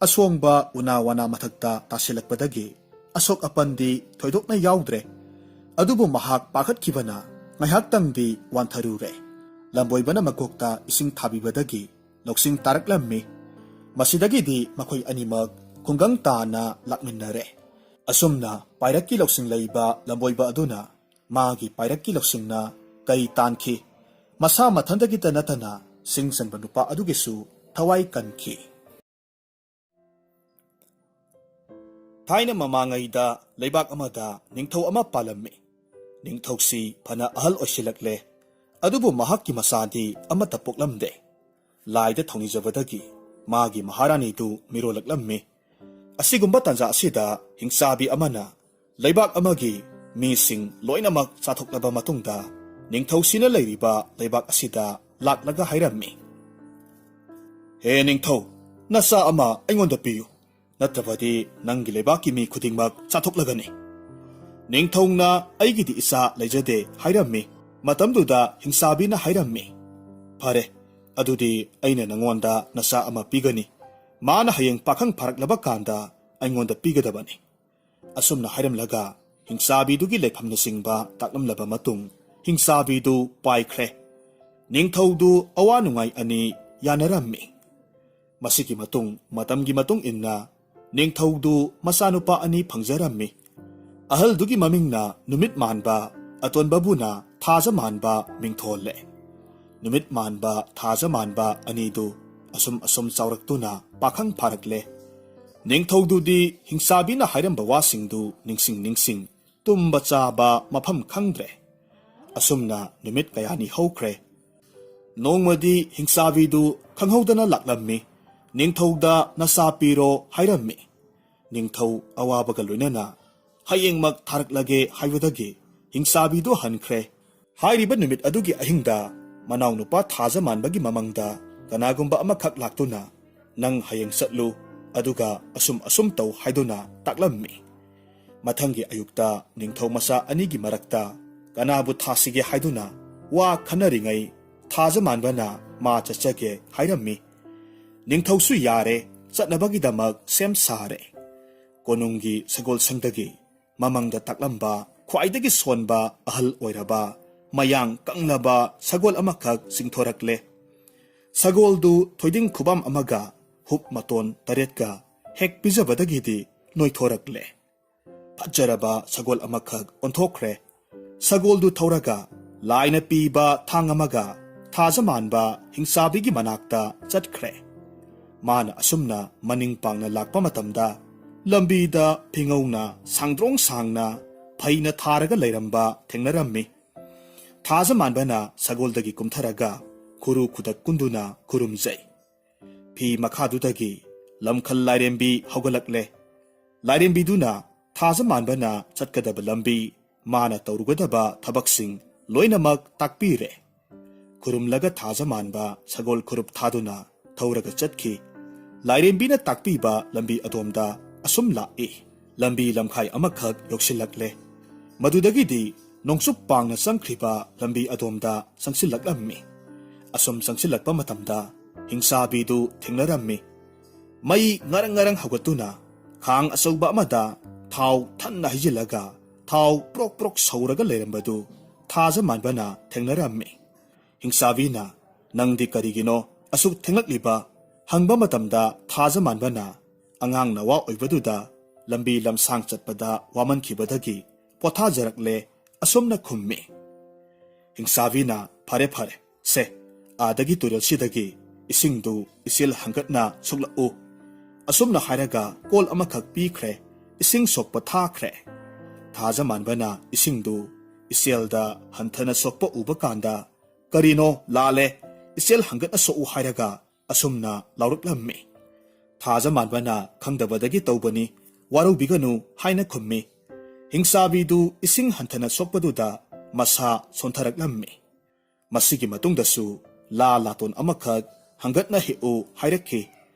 ꯑꯁꯣꯡꯕ ꯎꯅꯥ ꯋꯥꯅꯥ ꯃꯊꯛꯇ ꯇꯥꯁꯤꯜꯂꯛꯄꯗꯒꯤ ꯑꯁꯣꯛ ꯑꯄꯟꯗꯤ ꯊꯣꯏꯗꯣꯛꯅ ꯌꯥꯎꯗ꯭ꯔꯦ꯫ ꯑꯗꯨꯕꯨ ꯃꯍꯥꯛ ꯄꯥꯈꯠꯈꯤꯕꯅ ꯉꯥꯏꯍꯥꯛꯇꯪꯗꯤ ꯋꯥꯟꯊꯔꯨꯔꯦ꯫ ꯂꯝꯕꯣꯏꯕꯅ ꯃꯀꯣꯛꯇ ꯏꯁꯤꯡ ꯊꯥꯕꯤꯕꯗꯒꯤ ꯂꯧꯁꯤꯡ ꯇꯥꯔꯛꯂꯝꯃꯤ꯫ ꯃꯁꯤꯗꯒꯤꯗꯤ ꯃꯈꯣꯏ ꯑꯅꯤꯃꯛ ꯈꯨꯡꯒꯪ ꯇꯥꯅ ꯂꯥꯛꯃꯤꯟꯅꯔꯦ꯫ ꯑꯁꯨꯝꯅ ꯄꯥꯏꯔꯛꯀꯤ ꯂꯧꯁꯤꯡ ꯂꯩꯕ ꯂꯝꯕꯣꯏꯕ ꯑꯗꯨꯅ ꯃꯥꯒꯤ ꯄꯥꯏꯔꯛꯀꯤ ꯂꯧꯁꯤꯡꯅ ꯀꯩ ꯇꯥꯟꯈꯤ꯫ ꯃꯁꯥ ꯃꯊꯟꯗꯒꯤꯇ ꯅꯠꯇꯅ ꯁꯤꯡ ꯆꯟꯕ ꯅꯨꯄꯥ ꯑꯗꯨꯒꯤꯁꯨ ꯊꯋꯥꯏ ꯀꯟꯈꯤ꯫ ꯊꯥꯏꯅ ꯃꯃꯥꯡꯉꯩꯗ ꯂꯩꯕꯥꯛ ꯑꯃꯗ ꯅꯤꯡꯊꯧ ꯑꯃ ꯄꯥꯜꯂꯝꯃꯤ꯫ ꯅꯤꯡꯊꯧꯁꯤ ꯐꯅ ꯑꯍꯜ ꯑꯣꯏꯁꯤꯜꯂꯛꯂꯦ, ꯑꯗꯨꯕꯨ ꯃꯍꯥꯛꯀꯤ ꯃꯆꯥꯗꯤ ꯑꯃꯠꯇ ꯄꯣꯛꯂꯝꯗꯦ꯫ ꯂꯥꯏꯗ ꯊꯧꯅꯤꯖꯕꯗꯒꯤ ꯃꯥꯒꯤ ꯃꯍꯥꯔꯥꯅꯤꯗꯨ ꯃꯤꯔꯣꯜꯂꯛꯂꯝꯃꯤ꯫ ꯑꯁꯤꯒꯨꯝꯕ ꯇꯥꯟꯖꯥ ꯑꯁꯤꯗ ꯍꯤꯡꯆꯥꯕꯤ ꯑꯃꯅ ꯂꯩꯕꯥꯛ ꯑꯃꯒꯤ ꯃꯤꯁꯤꯡ ꯂꯣꯏꯅꯃꯛ ꯆꯥꯊꯣꯛꯂꯕ ꯃꯇꯨꯡꯗ, ꯅꯤꯡꯊꯧꯁꯤꯅ ꯂꯩꯔꯤꯕ ꯂꯩꯕꯥꯛ ꯑꯁꯤꯗ ꯂꯥꯛꯂꯒ ꯍꯥꯏꯔꯝꯃꯤ, "ꯍꯦ ꯅꯤꯡꯊꯧ, ꯅꯆꯥ ꯑꯃ ꯑꯩꯉꯣꯟꯗ ꯄꯤꯌꯨ, ꯅꯠꯇ꯭ꯔꯕꯗꯤ ꯅꯪꯒꯤ ꯂꯩꯕꯥꯛꯀꯤ ꯃꯤ ꯈꯨꯗꯤꯡꯃꯛ ꯆꯥꯊꯣꯛꯂꯒꯅꯤ꯫ ꯅꯤꯡꯊꯧꯅ ꯑꯩꯒꯤꯗꯤ ꯏꯆꯥ ꯂꯩꯖꯗꯦ ꯍꯥꯏꯔꯝꯃꯤ꯫ ꯃꯇꯝꯗꯨꯗ ꯍꯤꯡꯆꯥꯕꯤꯅ ꯍꯥꯏꯔꯝꯃꯤ, 'ꯐꯔꯦ, ꯑꯗꯨꯗꯤ ꯑꯩꯅ ꯅꯉꯣꯟꯗ ꯅꯆꯥ ꯑꯃ ꯄꯤꯒꯅꯤ꯫ ꯃꯥꯅ ꯍꯌꯦꯡ ꯄꯥꯈꯪ ꯐꯥꯔꯛꯂꯕ ꯀꯥꯟꯗ ꯑꯩꯉꯣꯟꯗ ꯄꯤꯒꯗꯕꯅꯤ.'" ꯑꯁꯨꯝꯅ ꯍꯥꯏꯔꯝꯂꯒ ꯍꯤꯡꯆꯥꯕꯤꯗꯨꯒꯤ ꯂꯩꯐꯝꯅꯆꯤꯡꯕ ꯇꯥꯛꯂꯝꯂꯕ ꯃꯇꯨꯡ, ꯍꯤꯡꯆꯥꯕꯤꯗꯨ ꯄꯥꯏꯈ꯭ꯔꯦ꯫ ꯅꯤꯡꯊꯧꯗꯨ ꯑꯋꯥ ꯅꯨꯡꯉꯥꯏ ꯑꯅꯤ ꯌꯥꯅꯔꯝꯃꯤ꯫ ꯃꯁꯤꯒꯤ ꯃꯇꯨꯡ, ꯃꯇꯝꯒꯤ ꯃꯇꯨꯡ ꯏꯟꯅ ꯅꯤꯡꯊꯧꯗꯨ ꯃꯆꯥꯅꯨꯄꯥ ꯑꯅꯤ ꯐꯪꯖꯔꯝꯃꯤ꯫ ꯑꯍꯜꯗꯨꯒꯤ ꯃꯃꯤꯡꯅ ꯅꯨꯃꯤꯠ ꯃꯥꯟꯕ, ꯑꯇꯣꯟꯕꯕꯨꯅ ꯊꯥꯖ ꯃꯥꯟꯕ ꯃꯤꯡꯊꯣꯜꯂꯦ꯫ ꯅꯨꯃꯤꯠ ꯃꯥꯟꯕ, ꯊꯥꯖ ꯃꯥꯟꯕ ꯑꯅꯤꯗꯨ ꯑꯁꯨꯝ ꯑꯁꯨꯝ ꯆꯥꯎꯔꯛꯇꯨꯅ ꯄꯥꯈꯪ ꯐꯥꯔꯛꯂꯦ꯫ ꯅꯤꯡꯊꯧꯗꯨꯗꯤ ꯍꯤꯡꯆꯥꯕꯤꯅ ꯍꯥꯏꯔꯝꯕ ꯋꯥꯁꯤꯡꯗꯨ ꯅꯤꯡꯁꯤꯡ ꯅꯤꯡꯁꯤꯡ ꯇꯨꯝꯕ ꯆꯥꯕ ꯃꯐꯝ ꯈꯪꯗ꯭ꯔꯦ꯫ ꯑꯁꯨꯝꯅ ꯅꯨꯃꯤꯠ ꯀꯌꯥꯅꯤ ꯍꯧꯈ꯭ꯔꯦ꯫ ꯅꯣꯡꯃꯗꯤ ꯍꯤꯡꯆꯥꯕꯤꯗꯨ ꯈꯪꯍꯧꯗꯅ ꯂꯥꯛꯂꯝꯃꯤ꯫ ꯅꯤꯡꯊꯧꯗ ꯅꯆꯥ ꯄꯤꯔꯣ ꯍꯥꯏꯔꯝꯃꯤ꯫ ꯅꯤꯡꯊꯧ ꯑꯋꯥꯕꯒ ꯂꯣꯏꯅꯅ "ꯍꯌꯦꯡꯃꯛ ꯊꯥꯔꯛꯂꯒꯦ" ꯍꯥꯏꯕꯗꯒꯤ ꯍꯤꯡꯆꯥꯕꯤꯗꯨ ꯍꯟꯈ꯭ꯔꯦ꯫ ꯍꯥꯏꯔꯤꯕ ꯅꯨꯃꯤꯠ ꯑꯗꯨꯒꯤ ꯑꯍꯤꯡꯗ ꯃꯅꯥꯎꯅꯨꯄꯥ ꯊꯥꯖ ꯃꯥꯟꯕꯒꯤ ꯃꯃꯪꯗ ꯀꯅꯥꯒꯨꯝꯕ ꯑꯃꯈꯛ ꯂꯥꯛꯇꯨꯅ, "ꯅꯪ ꯍꯌꯦꯡ ꯆꯠꯂꯨ, ꯑꯗꯨꯒ ꯑꯁꯨꯝ ꯑꯁꯨꯝ ꯇꯧ" ꯍꯥꯏꯗꯨꯅ ꯇꯥꯛꯂꯝꯃꯤ꯫ ꯃꯊꯪꯒꯤ ꯑꯌꯨꯛꯇ ꯅꯤꯡꯊꯧ ꯃꯆꯥ ꯑꯅꯤꯒꯤ ꯃꯔꯛꯇ ꯀꯅꯥꯕꯨ ꯊꯥꯁꯤꯒꯦ ꯍꯥꯏꯗꯨꯅ ꯋꯥ ꯈꯟꯅꯔꯤꯉꯩ, ꯊꯥꯖꯃꯥꯟꯕꯅ ꯃꯥ ꯆꯠꯆꯒꯦ ꯍꯥꯏꯔꯝꯃꯤ꯫ ꯅꯤꯡꯊꯧꯁꯨ ꯌꯥꯔꯦ, ꯆꯠꯅꯕꯒꯤꯗꯃꯛ ꯁꯦꯝ ꯁꯥꯔꯦ꯫ ꯀꯣꯅꯨꯡꯒꯤ ꯁꯒꯣꯜꯁꯪꯗꯒꯤ ꯃꯃꯪꯗ ꯇꯥꯛꯂꯝꯕ ꯈ꯭ꯋꯥꯏꯗꯒꯤ ꯁꯣꯟꯕ, ꯑꯍꯜ ꯑꯣꯏꯔꯕ, ꯃꯌꯥꯡ ꯀꯪꯂꯕ ꯁꯒꯣꯜ ꯑꯃꯈꯛ ꯆꯤꯡꯊꯣꯔꯛꯂꯦ꯫ ꯁꯒꯣꯜꯗꯨ ꯊꯣꯏꯗꯤꯡ ꯈꯨꯕꯥꯝ ꯑꯃꯒ ꯍꯨꯞ ꯃꯇꯣꯟ ꯇꯔꯦꯠꯀ ꯍꯦꯛ ꯄꯤꯖꯕꯗꯒꯤꯗꯤ ꯅꯣꯏꯊꯣꯔꯛꯂꯦ꯫ ꯐꯖꯔꯕ ꯁꯒꯣꯜ ꯑꯃꯈꯛ ꯑꯣꯟꯊꯣꯛꯈ꯭ꯔꯦ꯫ ꯁꯒꯣꯜꯗꯨ ꯊꯧꯔꯒ ꯂꯥꯏꯅ ꯄꯤꯕ ꯊꯥꯡ ꯑꯃꯒ ꯊꯥꯖꯃꯥꯟꯕ ꯍꯤꯡꯆꯥꯕꯤꯒꯤ ꯃꯅꯥꯛꯇ ꯆꯠꯈ꯭ꯔꯦ꯫ ꯃꯥꯅ ꯑꯁꯨꯝꯅ ꯃꯅꯤꯡ ꯄꯥꯡꯅ ꯂꯥꯛꯄ ꯃꯇꯝꯗ, ꯂꯝꯕꯤꯗ ꯐꯤꯉꯧꯅ ꯁꯥꯡꯗ꯭ꯔꯣꯡ ꯁꯥꯡꯅ ꯐꯩꯅ ꯊꯥꯔꯒ ꯂꯩꯔꯝꯕ ꯊꯦꯡꯅꯔꯝꯃꯤ꯫ ꯊꯥꯖꯃꯥꯟꯕꯅ ꯁꯒꯣꯜꯗꯒꯤ ꯀꯨꯝꯊꯔꯒ ꯈꯨꯔꯨ ꯈꯨꯗꯛ ꯀꯨꯟꯗꯨꯅ ꯈꯨꯔꯨꯝꯖꯩ꯫ ꯐꯤ ꯃꯈꯥꯗꯨꯗꯒꯤ ꯂꯝꯈꯜ ꯂꯥꯏꯔꯦꯝꯕꯤ ꯍꯧꯒꯠꯂꯛꯂꯦ꯫ ꯂꯥꯏꯔꯦꯝꯕꯤꯗꯨꯅ ꯊꯥꯖꯃꯥꯟꯕꯅ ꯆꯠꯀꯗꯕ ꯂꯝꯕꯤ, ꯃꯥꯅ ꯇꯧꯔꯨꯒꯗꯕ ꯊꯕꯛꯁꯤꯡ ꯂꯣꯏꯅꯃꯛ ꯇꯥꯛꯄꯤꯔꯦ꯫ ꯈꯨꯔꯨꯝꯂꯒ ꯊꯥꯖꯃꯥꯟꯕ ꯁꯒꯣꯜ ꯈꯨꯔꯨꯞ ꯊꯥꯗꯨꯅ ꯊꯧꯔꯒ ꯆꯠꯈꯤ꯫ ꯂꯥꯏꯔꯦꯝꯕꯤꯅ ꯇꯥꯛꯄꯤꯕ ꯂꯝꯕꯤ ꯑꯗꯣꯝꯗ ꯑꯁꯨꯝ ꯂꯥꯛꯏ꯫ ꯂꯝꯕꯤ ꯂꯝꯈꯥꯏ ꯑꯃꯈꯛ ꯌꯧꯁꯤꯜꯂꯛꯂꯦ꯫ ꯃꯗꯨꯗꯒꯤꯗꯤ ꯅꯣꯡꯆꯨꯞ ꯄꯥꯡꯅ ꯆꯪꯈ꯭ꯔꯤꯕ ꯂꯝꯕꯤ ꯑꯗꯣꯝꯗ ꯆꯪꯁꯤꯜꯂꯛꯂꯝꯃꯤ꯫ ꯑꯁꯨꯝ ꯆꯪꯁꯤꯜꯂꯛꯄ ꯃꯇꯝꯗ ꯍꯤꯡꯆꯥꯕꯤꯗꯨ ꯊꯦꯡꯅꯔꯝꯃꯤ꯫ ꯃꯩ ꯉꯔꯪ ꯉꯔꯪ ꯍꯧꯒꯠꯇꯨꯅ ꯈꯥꯡ ꯑꯆꯧꯕ ꯑꯃꯗ ꯊꯥꯎ ꯊꯟꯅ ꯍꯩꯖꯤꯜꯂꯒ ꯊꯥꯎ ꯄ꯭ꯔꯣꯛ ꯄ꯭ꯔꯣꯛ ꯁꯧꯔꯒ ꯂꯩꯔꯝꯕꯗꯨ ꯊꯥꯖꯃꯥꯟꯕꯅ ꯊꯦꯡꯅꯔꯝꯃꯤ꯫ ꯍꯤꯡꯆꯥꯕꯤꯅ, "ꯅꯪꯗꯤ ꯀꯔꯤꯒꯤꯅꯣ ꯑꯁꯨꯛ ꯊꯦꯡꯂꯛꯂꯤꯕ?" ꯍꯪꯕ ꯃꯇꯝꯗ ꯊꯥꯖꯃꯥꯟꯕꯅ, "ꯑꯉꯥꯡ ꯅꯋꯥ ꯑꯣꯏꯕꯗꯨꯗ ꯂꯝꯕꯤ ꯂꯝꯁꯥꯡ ꯆꯠꯄꯗ ꯋꯥꯃꯟꯈꯤꯕꯗꯒꯤ ꯄꯣꯊꯥꯖꯔꯛꯂꯦ" ꯑꯁꯨꯝꯅ ꯈꯨꯝꯃꯤ꯫ ꯍꯤꯡꯆꯥꯕꯤꯅ, "ꯐꯔꯦ ꯐꯔꯦ, ꯁꯦ, ꯑꯥꯗꯒꯤ ꯇꯨꯔꯦꯜꯁꯤꯗꯒꯤ ꯏꯁꯤꯡꯗꯨ ꯏꯆꯦꯜ ꯍꯪꯒꯠꯅ ꯁꯣꯛꯂꯛꯎ" ꯑꯁꯨꯝꯅ ꯍꯥꯏꯔꯒ ꯀꯣꯜ ꯑꯃꯈꯛ ꯄꯤꯈ꯭ꯔꯦ꯫ ꯏꯁꯤꯡ ꯁꯣꯛꯄ ꯊꯥꯈ꯭ꯔꯦ꯫ ꯊꯥꯖꯃꯥꯟꯕꯅ ꯏꯁꯤꯡꯗꯨ ꯏꯆꯦꯜꯗ ꯍꯟꯊꯅ ꯁꯣꯛꯄ ꯎꯕ ꯀꯥꯟꯗ, "ꯀꯔꯤꯅꯣ, ꯂꯥꯜꯂꯦ, ꯏꯆꯦꯜ ꯍꯪꯒꯠꯅ ꯁꯣꯛꯎ" ꯍꯥꯏꯔꯒ ꯑꯁꯨꯝꯅ ꯂꯥꯎꯔꯛꯂꯝꯃꯤ꯫ ꯊꯥꯖꯃꯥꯟꯕꯅ, "ꯈꯪꯗꯕꯗꯒꯤ ꯇꯧꯕꯅꯤ, ꯋꯥꯔꯧꯕꯤꯒꯅꯨ" ꯍꯥꯏꯅ ꯈꯨꯝꯃꯤ꯫ ꯍꯤꯡꯆꯥꯕꯤꯗꯨ ꯏꯁꯤꯡ ꯍꯟꯊꯅ ꯁꯣꯛꯄꯗꯨꯗ ꯃꯁꯥ ꯁꯣꯟꯊꯔꯛꯂꯝꯃꯤ꯫ ꯃꯁꯤꯒꯤ ꯃꯇꯨꯡꯗꯁꯨ ꯂꯥ ꯂꯥꯇꯣꯟ ꯑꯃꯈꯛ ꯍꯪꯒꯠꯅ ꯍꯦꯛꯎ ꯍꯥꯏꯔꯛꯈꯤ꯫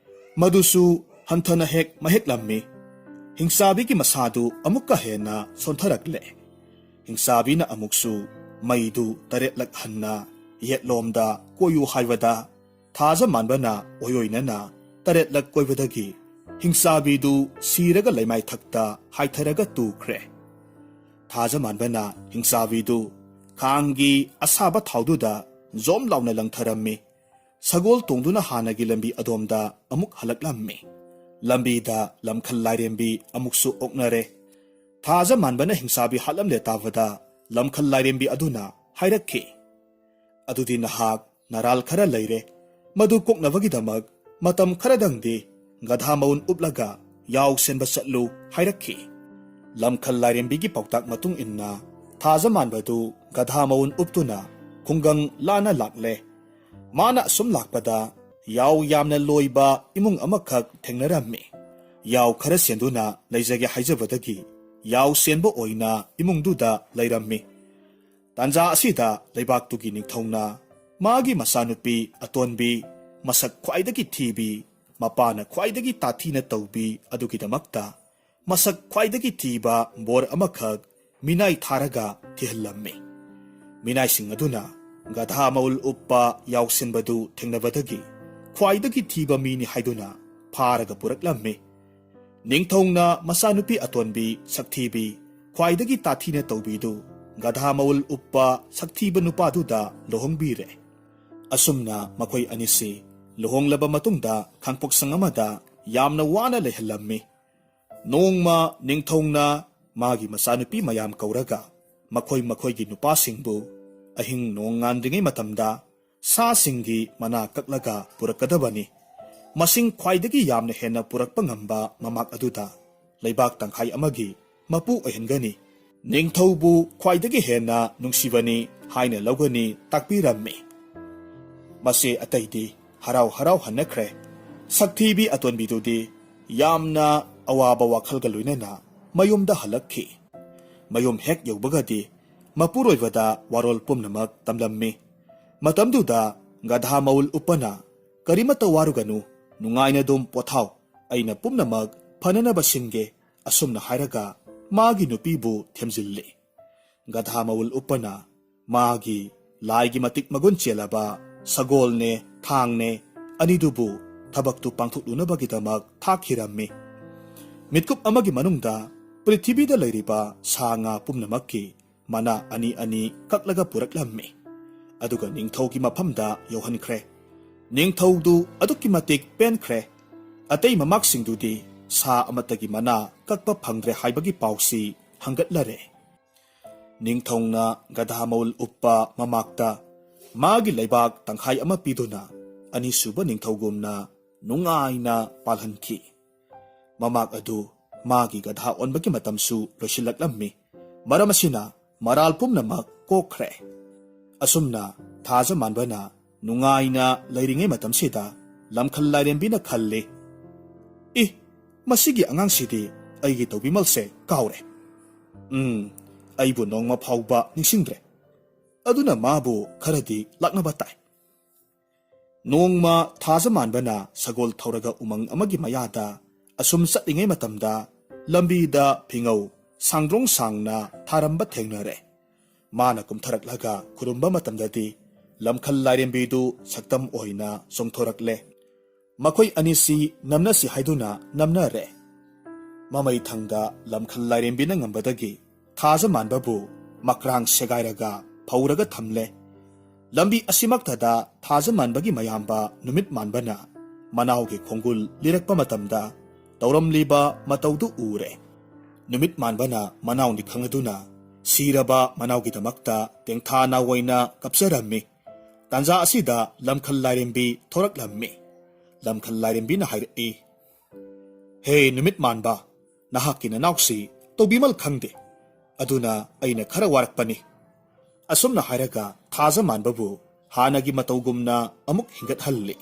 ꯃꯗꯨꯁꯨ ꯍꯟꯊꯅ ꯍꯦꯛ ꯃꯍꯦꯛꯂꯝꯃꯤ꯫ ꯍꯤꯡꯆꯥꯕꯤꯒꯤ ꯃꯁꯥꯗꯨ ꯑꯃꯨꯛꯀ ꯍꯦꯟꯅ ꯁꯣꯟꯊꯔꯛꯂꯦ꯫ ꯍꯤꯡꯆꯥꯕꯤꯅ ꯑꯃꯨꯛꯁꯨ ꯃꯩꯗꯨ ꯇꯔꯦꯠꯂꯛ ꯍꯟꯅ ꯌꯦꯠꯂꯣꯝꯗ ꯀꯣꯏꯌꯨ ꯍꯥꯏꯕꯗ, ꯊꯥꯖ ꯃꯥꯟꯕꯅ ꯑꯣꯏꯑꯣꯏꯅꯅ ꯇꯔꯦꯠꯂꯛ ꯀꯣꯏꯕꯗꯒꯤ ꯍꯤꯡꯆꯥꯕꯤꯗꯨ ꯁꯤꯔꯒ ꯂꯩꯃꯥꯏꯊꯛꯇ ꯍꯥꯏꯊꯔꯒ ꯇꯨꯈ꯭ꯔꯦ꯫ ꯊꯥꯖ ꯃꯥꯟꯕꯅ ꯍꯤꯡꯆꯥꯕꯤꯗꯨ ꯈꯥꯡꯒꯤ ꯑꯁꯥꯕ ꯊꯥꯎꯗꯨꯗ ꯖꯣꯝ ꯂꯥꯎꯅ ꯂꯪꯊꯔꯝꯃꯤ꯫ ꯁꯒꯣꯜ ꯇꯣꯡꯗꯨꯅ ꯍꯥꯟꯅꯒꯤ ꯂꯝꯕꯤ ꯑꯗꯣꯝꯗ ꯑꯃꯨꯛ ꯍꯜꯂꯛꯂꯝꯃꯤ꯫ ꯂꯝꯕꯤꯗ ꯂꯝꯈꯜ ꯂꯥꯏꯔꯦꯝꯕꯤ ꯑꯃꯨꯛꯁꯨ ꯑꯣꯛꯅꯔꯦ꯫ ꯊꯥꯖ ꯃꯥꯟꯕꯅ ꯍꯤꯡꯆꯥꯕꯤ ꯍꯥꯠꯂꯝꯂꯦ ꯇꯥꯕꯗ ꯂꯝꯈꯜ ꯂꯥꯏꯔꯦꯝꯕꯤ ꯑꯗꯨꯅ ꯍꯥꯏꯔꯛꯈꯤ, "ꯑꯗꯨꯗꯤ ꯅꯍꯥꯛ ꯅꯔꯥꯜ ꯈꯔ ꯂꯩꯔꯦ꯫ ꯃꯗꯨ ꯀꯣꯛꯅꯕꯒꯤꯗꯃꯛ ꯃꯇꯝ ꯈꯔꯗꯪꯗꯤ ꯒꯙꯥ ꯃꯎꯟ ꯎꯞꯂꯒ ꯌꯥꯎ ꯁꯦꯟꯕ ꯆꯠꯂꯨ" ꯍꯥꯏꯔꯛꯈꯤ꯫ ꯂꯝꯈꯜ ꯂꯥꯏꯔꯦꯝꯕꯤꯒꯤ ꯄꯥꯎꯇꯥꯛ ꯃꯇꯨꯡ ꯏꯟꯅ ꯊꯥꯖ ꯃꯥꯟꯕꯗꯨ ꯒꯙꯥ ꯃꯎꯟ ꯎꯞꯇꯨꯅ ꯈꯨꯡꯒꯪ ꯂꯥꯟꯅ ꯂꯥꯛꯂꯦ꯫ ꯃꯥꯅ ꯑꯁꯨꯝ ꯂꯥꯛꯄꯗ ꯌꯥꯎ ꯌꯥꯝꯅ ꯂꯣꯏꯕ ꯏꯃꯨꯡ ꯑꯃꯈꯛ ꯊꯦꯡꯅꯔꯝꯃꯤ꯫ ꯌꯥꯎ ꯈꯔ ꯁꯦꯟꯗꯨꯅ ꯂꯩꯖꯒꯦ ꯍꯥꯏꯖꯕꯗꯒꯤ ꯌꯥꯎ ꯁꯦꯟꯕ ꯑꯣꯏꯅ ꯏꯃꯨꯡꯗꯨꯗ ꯂꯩꯔꯝꯃꯤ꯫ ꯇꯥꯟꯖꯥ ꯑꯁꯤꯗ ꯂꯩꯕꯥꯛꯇꯨꯒꯤ ꯅꯤꯡꯊꯧꯅ ꯃꯥꯒꯤ ꯃꯆꯥꯅꯨꯄꯤ ꯑꯇꯣꯟꯕꯤ, ꯃꯁꯛ ꯈ꯭ꯋꯥꯏꯗꯒꯤ ꯊꯤꯕꯤ, ꯃꯄꯥꯅ ꯈ꯭ꯋꯥꯏꯗꯒꯤ ꯇꯥꯊꯤꯅ ꯇꯧꯕꯤ ꯑꯗꯨꯒꯤꯗꯃꯛꯇ ꯃꯁꯛ ꯈ꯭ꯋꯥꯏꯗꯒꯤ ꯊꯤꯕ ꯕꯣꯔ ꯑꯃꯈꯛ ꯃꯤꯅꯥꯏ ꯊꯥꯔꯒ ꯊꯤꯍꯜꯂꯝꯃꯤ꯫ ꯃꯤꯅꯥꯏꯁꯤꯡ ꯑꯗꯨꯅ ꯒꯙꯥ ꯃꯎꯜ ꯎꯞꯄ ꯌꯥꯎꯁꯤꯟꯕꯗꯨ ꯊꯦꯡꯅꯕꯗꯒꯤ ꯈ꯭ꯋꯥꯏꯗꯒꯤ ꯊꯤꯕ ꯃꯤꯅꯤ ꯍꯥꯏꯗꯨꯅ ꯐꯥꯔꯒ ꯄꯨꯔꯛꯂꯝꯃꯤ꯫ ꯅꯤꯡꯊꯧꯅ ꯃꯆꯥꯅꯨꯄꯤ ꯑꯇꯣꯟꯕꯤ ꯁꯛꯊꯤꯕꯤ, ꯈ꯭ꯋꯥꯏꯗꯒꯤ ꯇꯥꯊꯤꯅ ꯇꯧꯕꯤꯗꯨ ꯒꯙꯥ ꯃꯎꯜ ꯎꯞꯄ ꯁꯛꯊꯤꯕ ꯅꯨꯄꯥꯗꯨꯗ ꯂꯨꯍꯣꯡꯕꯤꯔꯦ꯫ ꯑꯁꯨꯝꯅ ꯃꯈꯣꯏ ꯑꯅꯤꯁꯤ ꯂꯨꯍꯣꯡꯂꯕ ꯃꯇꯨꯡꯗ ꯈꯥꯡꯄꯣꯛꯁꯪ ꯑꯃꯗ ꯌꯥꯝꯅ ꯋꯥꯅ ꯂꯩꯍꯜꯂꯝꯃꯤ꯫ ꯅꯣꯡꯃ ꯅꯤꯡꯊꯧꯅ ꯃꯥꯒꯤ ꯃꯆꯥꯅꯨꯄꯤ ꯃꯌꯥꯝ ꯀꯧꯔꯒ ꯃꯈꯣꯏ ꯃꯈꯣꯏꯒꯤ ꯅꯨꯄꯥꯁꯤꯡꯕꯨ ꯑꯍꯤꯡ ꯅꯣꯡꯉꯥꯟꯗ꯭ꯔꯤꯉꯩ ꯃꯇꯝꯗ ꯁꯥꯁꯤꯡꯒꯤ ꯃꯅꯥ ꯀꯛꯂꯒ ꯄꯨꯔꯛꯀꯗꯕꯅꯤ꯫ ꯃꯁꯤꯡ ꯈ꯭ꯋꯥꯏꯗꯒꯤ ꯌꯥꯝꯅ ꯍꯦꯟꯅ ꯄꯨꯔꯛꯄ ꯉꯝꯕ ꯃꯃꯥꯛ ꯑꯗꯨꯗ ꯂꯩꯕꯥꯛ ꯇꯪꯈꯥꯏ ꯑꯃꯒꯤ ꯃꯄꯨ ꯑꯣꯏꯍꯟꯒꯅꯤ꯫ ꯅꯤꯡꯊꯧꯕꯨ ꯈ꯭ꯋꯥꯏꯗꯒꯤ ꯍꯦꯟꯅ ꯅꯨꯡꯁꯤꯕꯅꯤ ꯍꯥꯏꯅ ꯂꯧꯒꯅꯤ ꯇꯥꯛꯄꯤꯔꯝꯃꯤ꯫ ꯃꯁꯦ ꯑꯇꯩꯗꯤ ꯍꯔꯥꯎ ꯍꯔꯥꯎ ꯍꯟꯅꯈ꯭ꯔꯦ꯫ ꯁꯛꯊꯤꯕꯤ ꯑꯇꯣꯟꯕꯤꯗꯨꯗꯤ ꯌꯥꯝꯅ ꯑꯋꯥꯕ ꯋꯥꯈꯜꯒ ꯂꯣꯏꯅꯅ ꯃꯌꯨꯝꯗ ꯍꯜꯂꯛꯈꯤ꯫ ꯃꯌꯨꯝ ꯍꯦꯛ ꯌꯧꯕꯒꯗꯤ ꯃꯄꯨꯔꯣꯏꯕꯗ ꯋꯥꯔꯣꯜ ꯄꯨꯝꯅꯃꯛ ꯇꯝꯂꯝꯃꯤ꯫ ꯃꯇꯝꯗꯨꯗ ꯒꯙꯥ ꯃꯎꯜ ꯎꯞꯄꯅ, "ꯀꯔꯤꯃꯠꯇ ꯋꯥꯔꯨꯒꯅꯨ, ꯅꯨꯡꯉꯥꯏꯅ ꯑꯗꯨꯝ ꯄꯣꯊꯥꯎ, ꯑꯩꯅ ꯄꯨꯝꯅꯃꯛ ꯐꯅꯅꯕ ꯁꯤꯟꯒꯦ," ꯑꯁꯨꯝꯅ ꯍꯥꯏꯔꯒ ꯃꯥꯒꯤ ꯅꯨꯄꯤꯕꯨ ꯊꯦꯝꯖꯤꯜꯂꯤ꯫ ꯒꯙꯥ ꯃꯎꯜ ꯎꯞꯄꯅ ꯃꯥꯒꯤ ꯂꯥꯏꯒꯤ ꯃꯇꯤꯛ ꯃꯒꯨꯟ ꯆꯦꯜꯂꯕ ꯁꯒꯣꯜꯅꯦ, ꯊꯥꯡꯅꯦ ꯑꯅꯤꯗꯨꯕꯨ ꯊꯕꯛꯇꯨ ꯄꯥꯡꯊꯣꯛꯂꯨꯅꯕꯒꯤꯗꯃꯛ ꯊꯥꯈꯤꯔꯝꯃꯤ꯫ ꯃꯤꯠꯀꯨꯞ ꯑꯃꯒꯤ ꯃꯅꯨꯡꯗ ꯄ꯭ꯔꯤꯊꯤꯕꯤꯗ ꯂꯩꯔꯤꯕ ꯁꯥ ꯉꯥ ꯄꯨꯝꯅꯃꯛꯀꯤ ꯃꯅꯥ ꯑꯅꯤ ꯑꯅꯤ ꯀꯛꯂꯒ ꯄꯨꯔꯛꯂꯝꯃꯤ꯫ ꯑꯗꯨꯒ ꯅꯤꯡꯊꯧꯒꯤ ꯃꯐꯝꯗ ꯌꯧꯍꯟꯈ꯭ꯔꯦ꯫ ꯅꯤꯡꯊꯧꯗꯨ ꯑꯗꯨꯛꯀꯤ ꯃꯇꯤꯛ ꯄꯦꯟꯈ꯭ꯔꯦ꯫ ꯑꯇꯩ ꯃꯃꯥꯛꯁꯤꯡꯗꯨꯗꯤ ꯁꯥ ꯑꯃꯠꯇꯒꯤ ꯃꯅꯥ ꯀꯛꯄ ꯐꯪꯗ꯭ꯔꯦ ꯍꯥꯏꯕꯒꯤ ꯄꯥꯎꯁꯤ ꯍꯪꯒꯠꯂꯔꯦ꯫ ꯅꯤꯡꯊꯧꯅ ꯒꯙꯥ ꯃꯎꯜ ꯎꯞꯄ ꯃꯃꯥꯛꯇ ꯃꯥꯒꯤ ꯂꯩꯕꯥꯛ ꯇꯪꯈꯥꯏ ꯑꯃ ꯄꯤꯗꯨꯅ ꯑꯅꯤꯁꯨꯕ ꯅꯤꯡꯊꯧꯒꯨꯝꯅ ꯅꯨꯡꯉꯥꯏꯅ ꯄꯥꯜꯍꯟꯈꯤ꯫ ꯃꯃꯥꯛ ꯑꯗꯨ ꯃꯥꯒꯤ ꯒꯙꯥ ꯑꯣꯟꯕꯒꯤ ꯃꯇꯝꯁꯨ ꯂꯣꯏꯁꯤꯜꯂꯛꯂꯝꯃꯤ꯫ ꯃꯔꯝ ꯑꯁꯤꯅ ꯃꯔꯥꯜ ꯄꯨꯝꯅꯃꯛ ꯀꯣꯛꯈ꯭ꯔꯦ꯫ ꯑꯁꯨꯝꯅ ꯊꯥꯖ ꯃꯥꯟꯕꯅ ꯅꯨꯡꯉꯥꯏꯅ ꯂꯩꯔꯤꯉꯩ ꯃꯇꯝꯁꯤꯗ ꯂꯝꯈꯜ ꯂꯥꯏꯔꯦꯝꯕꯤꯅ ꯈꯜꯂꯤ, "ꯏ, ꯃꯁꯤꯒꯤ ꯑꯉꯥꯡꯁꯤꯗꯤ ꯑꯩꯒꯤ ꯇꯧꯕꯤꯃꯜꯁꯦ ꯀꯥꯎꯔꯦ꯫ ꯎꯝ, ꯑꯩꯕꯨ ꯅꯣꯡꯃ ꯐꯥꯎꯕ ꯅꯤꯡꯁꯤꯡꯗ꯭ꯔꯦ꯫ ꯑꯗꯨꯅ ꯃꯥꯕꯨ ꯈꯔꯗꯤ ꯂꯥꯛꯅꯕ ꯇꯥꯏ"꯫ ꯅꯣꯡꯃ ꯊꯥꯖ ꯃꯥꯟꯕꯅ ꯁꯒꯣꯜ ꯊꯧꯔꯒ ꯎꯃꯪ ꯑꯃꯒꯤ ꯃꯌꯥꯗ ꯑꯁꯨꯝ ꯆꯠꯂꯤꯉꯩ ꯃꯇꯝꯗ ꯂꯝꯕꯤꯗ ꯐꯤꯉꯧ ꯁꯥꯡꯗ꯭ꯔꯣꯡ ꯁꯥꯡꯅ ꯊꯥꯔꯝꯕ ꯊꯦꯡꯅꯔꯦ꯫ ꯃꯥꯅ ꯀꯨꯝꯊꯔꯛꯂꯒ ꯈꯨꯔꯨꯝꯕ ꯃꯇꯝꯗꯗꯤ ꯂꯝꯈꯜ ꯂꯥꯏꯔꯦꯝꯕꯤꯗꯨ ꯁꯛꯇꯝ ꯑꯣꯏꯅ ꯆꯣꯡꯊꯣꯔꯛꯂꯦ꯫ ꯃꯈꯣꯏ ꯑꯅꯤꯁꯤ ꯅꯝꯅꯁꯤ ꯍꯥꯏꯗꯨꯅ ꯅꯝꯅꯔꯦ꯫ ꯃꯃꯩ ꯊꯪꯗ ꯂꯝꯈꯜ ꯂꯥꯏꯔꯦꯝꯕꯤꯅ ꯉꯝꯕꯗꯒꯤ ꯊꯥꯖ ꯃꯥꯟꯕꯕꯨ ꯃꯀ꯭ꯔꯥꯡ ꯁꯦꯒꯥꯏꯔꯒ ꯐꯧꯔꯒ ꯊꯝꯂꯦ꯫ ꯂꯝꯕꯤ ꯑꯁꯤꯃꯛꯇꯗ ꯊꯥꯖ ꯃꯥꯟꯕꯒꯤ ꯃꯌꯥꯝꯕ ꯅꯨꯃꯤꯠ ꯃꯥꯟꯕꯅ ꯃꯅꯥꯎꯒꯤ ꯈꯣꯡꯒꯨꯜ ꯂꯤꯔꯛꯄ ꯃꯇꯝꯗ ꯇꯧꯔꯝꯂꯤꯕ ꯃꯇꯧꯗꯨ ꯎꯔꯦ꯫ ꯅꯨꯃꯤꯠ ꯃꯥꯟꯕꯅ ꯃꯅꯥꯎꯅꯤ ꯈꯪꯂꯗꯨꯅ ꯁꯤꯔꯕ ꯃꯅꯥꯎꯒꯤꯗꯃꯛꯇ ꯇꯦꯡꯊꯥ ꯅꯥꯑꯣꯏꯅ ꯀꯞꯆꯔꯝꯃꯤ꯫ ꯇꯥꯟꯖꯥ ꯑꯁꯤꯗ ꯂꯝꯈꯜ ꯂꯥꯏꯔꯦꯝꯕꯤ ꯊꯣꯔꯛꯂꯝꯃꯤ꯫ ꯂꯝꯈꯜ ꯂꯥꯏꯔꯦꯝꯕꯤꯅ ꯍꯥꯏꯔꯛꯏ, "ꯍꯦ ꯅꯨꯃꯤꯠ ꯃꯥꯟꯕ, ꯅꯍꯥꯛꯀꯤ ꯅꯅꯥꯎꯁꯤ ꯇꯧꯕꯤꯃꯜ ꯈꯪꯗꯦ, ꯑꯗꯨꯅ ꯑꯩꯅ ꯈꯔ ꯋꯥꯔꯛꯄꯅꯤ"꯫ ꯑꯁꯨꯝꯅ ꯍꯥꯏꯔꯒ ꯊꯥꯖ ꯃꯥꯟꯕꯕꯨ ꯍꯥꯟꯅꯒꯤ ꯃꯇꯧꯒꯨꯝꯅ ꯑꯃꯨꯛ ꯍꯤꯡꯒꯠꯍꯜꯂꯤ꯫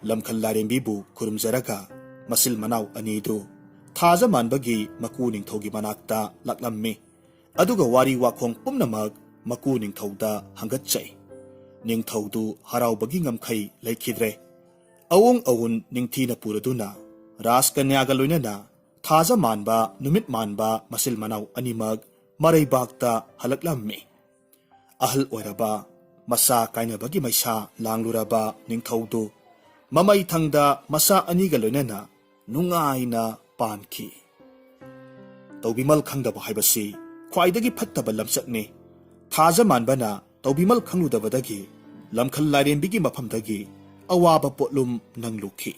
ꯂꯝꯈꯜ ꯂꯥꯏꯔꯦꯝꯕꯤꯕꯨ ꯈꯨꯔꯨꯝꯖꯔꯒ ꯃꯆꯤꯜ ꯃꯅꯥꯎ ꯑꯅꯤꯗꯨ ꯊꯥꯖ ꯃꯥꯟꯕꯒꯤ ꯃꯀꯨ ꯅꯤꯡꯊꯧꯒꯤ ꯃꯅꯥꯛꯇ ꯂꯥꯛꯂꯝꯃꯤ꯫ ꯑꯗꯨꯒ ꯋꯥꯔꯤ ꯋꯥꯈꯣꯡ ꯄꯨꯝꯅꯃꯛ ꯃꯀꯨ ꯅꯤꯡꯊꯧꯗ ꯍꯪꯒꯠꯆꯩ꯫ ꯅꯤꯡꯊꯧꯗꯨ ꯍꯔꯥꯎꯕꯒꯤ ꯉꯝꯈꯩ ꯂꯩꯈꯤꯗ꯭ꯔꯦ꯫ ꯑꯋꯨꯡ ꯑꯋꯨꯟ ꯅꯤꯡꯊꯤꯅ ꯄꯨꯔꯗꯨꯅ ꯔꯥꯖꯀꯟꯌꯥꯒ ꯂꯣꯏꯅꯅ ꯊꯥꯖ ꯃꯥꯟꯕ, ꯅꯨꯃꯤꯠ ꯃꯥꯟꯕ ꯃꯆꯤꯜ ꯃꯅꯥꯎ ꯑꯅꯤꯃꯛ ꯃꯔꯩꯕꯥꯛꯇ ꯍꯜꯂꯛꯂꯝꯃꯤ꯫ ꯑꯍꯜ ꯑꯣꯏꯔꯕ, ꯃꯆꯥ ꯀꯥꯏꯅꯕꯒꯤ ꯃꯩꯁꯥ ꯂꯥꯡꯂꯨꯔꯕ ꯅꯤꯡꯊꯧꯗꯨ ꯃꯃꯩ ꯊꯪꯗ ꯃꯆꯥ ꯑꯅꯤꯒ ꯂꯣꯏꯅꯅ ꯅꯨꯡꯉꯥꯏꯅ ꯄꯥꯟꯈꯤ꯫ ꯇꯧꯕꯤꯃꯜ ꯈꯪꯗꯕ ꯍꯥꯏꯕꯁꯤ ꯈ꯭ꯋꯥꯏꯗꯒꯤ ꯐꯠꯇꯕ ꯂꯝꯆꯠꯅꯤ꯫ ꯊꯥꯖ ꯃꯥꯟꯕꯅ ꯇꯧꯕꯤꯃꯜ ꯈꯪꯂꯨꯗꯕꯗꯒꯤ ꯂꯝꯈꯜ ꯂꯥꯏꯔꯦꯝꯕꯤꯒꯤ ꯃꯐꯝꯗꯒꯤ ꯑꯋꯥꯕ ꯄꯣꯠꯂꯨꯝ ꯅꯪꯂꯨꯈꯤ꯫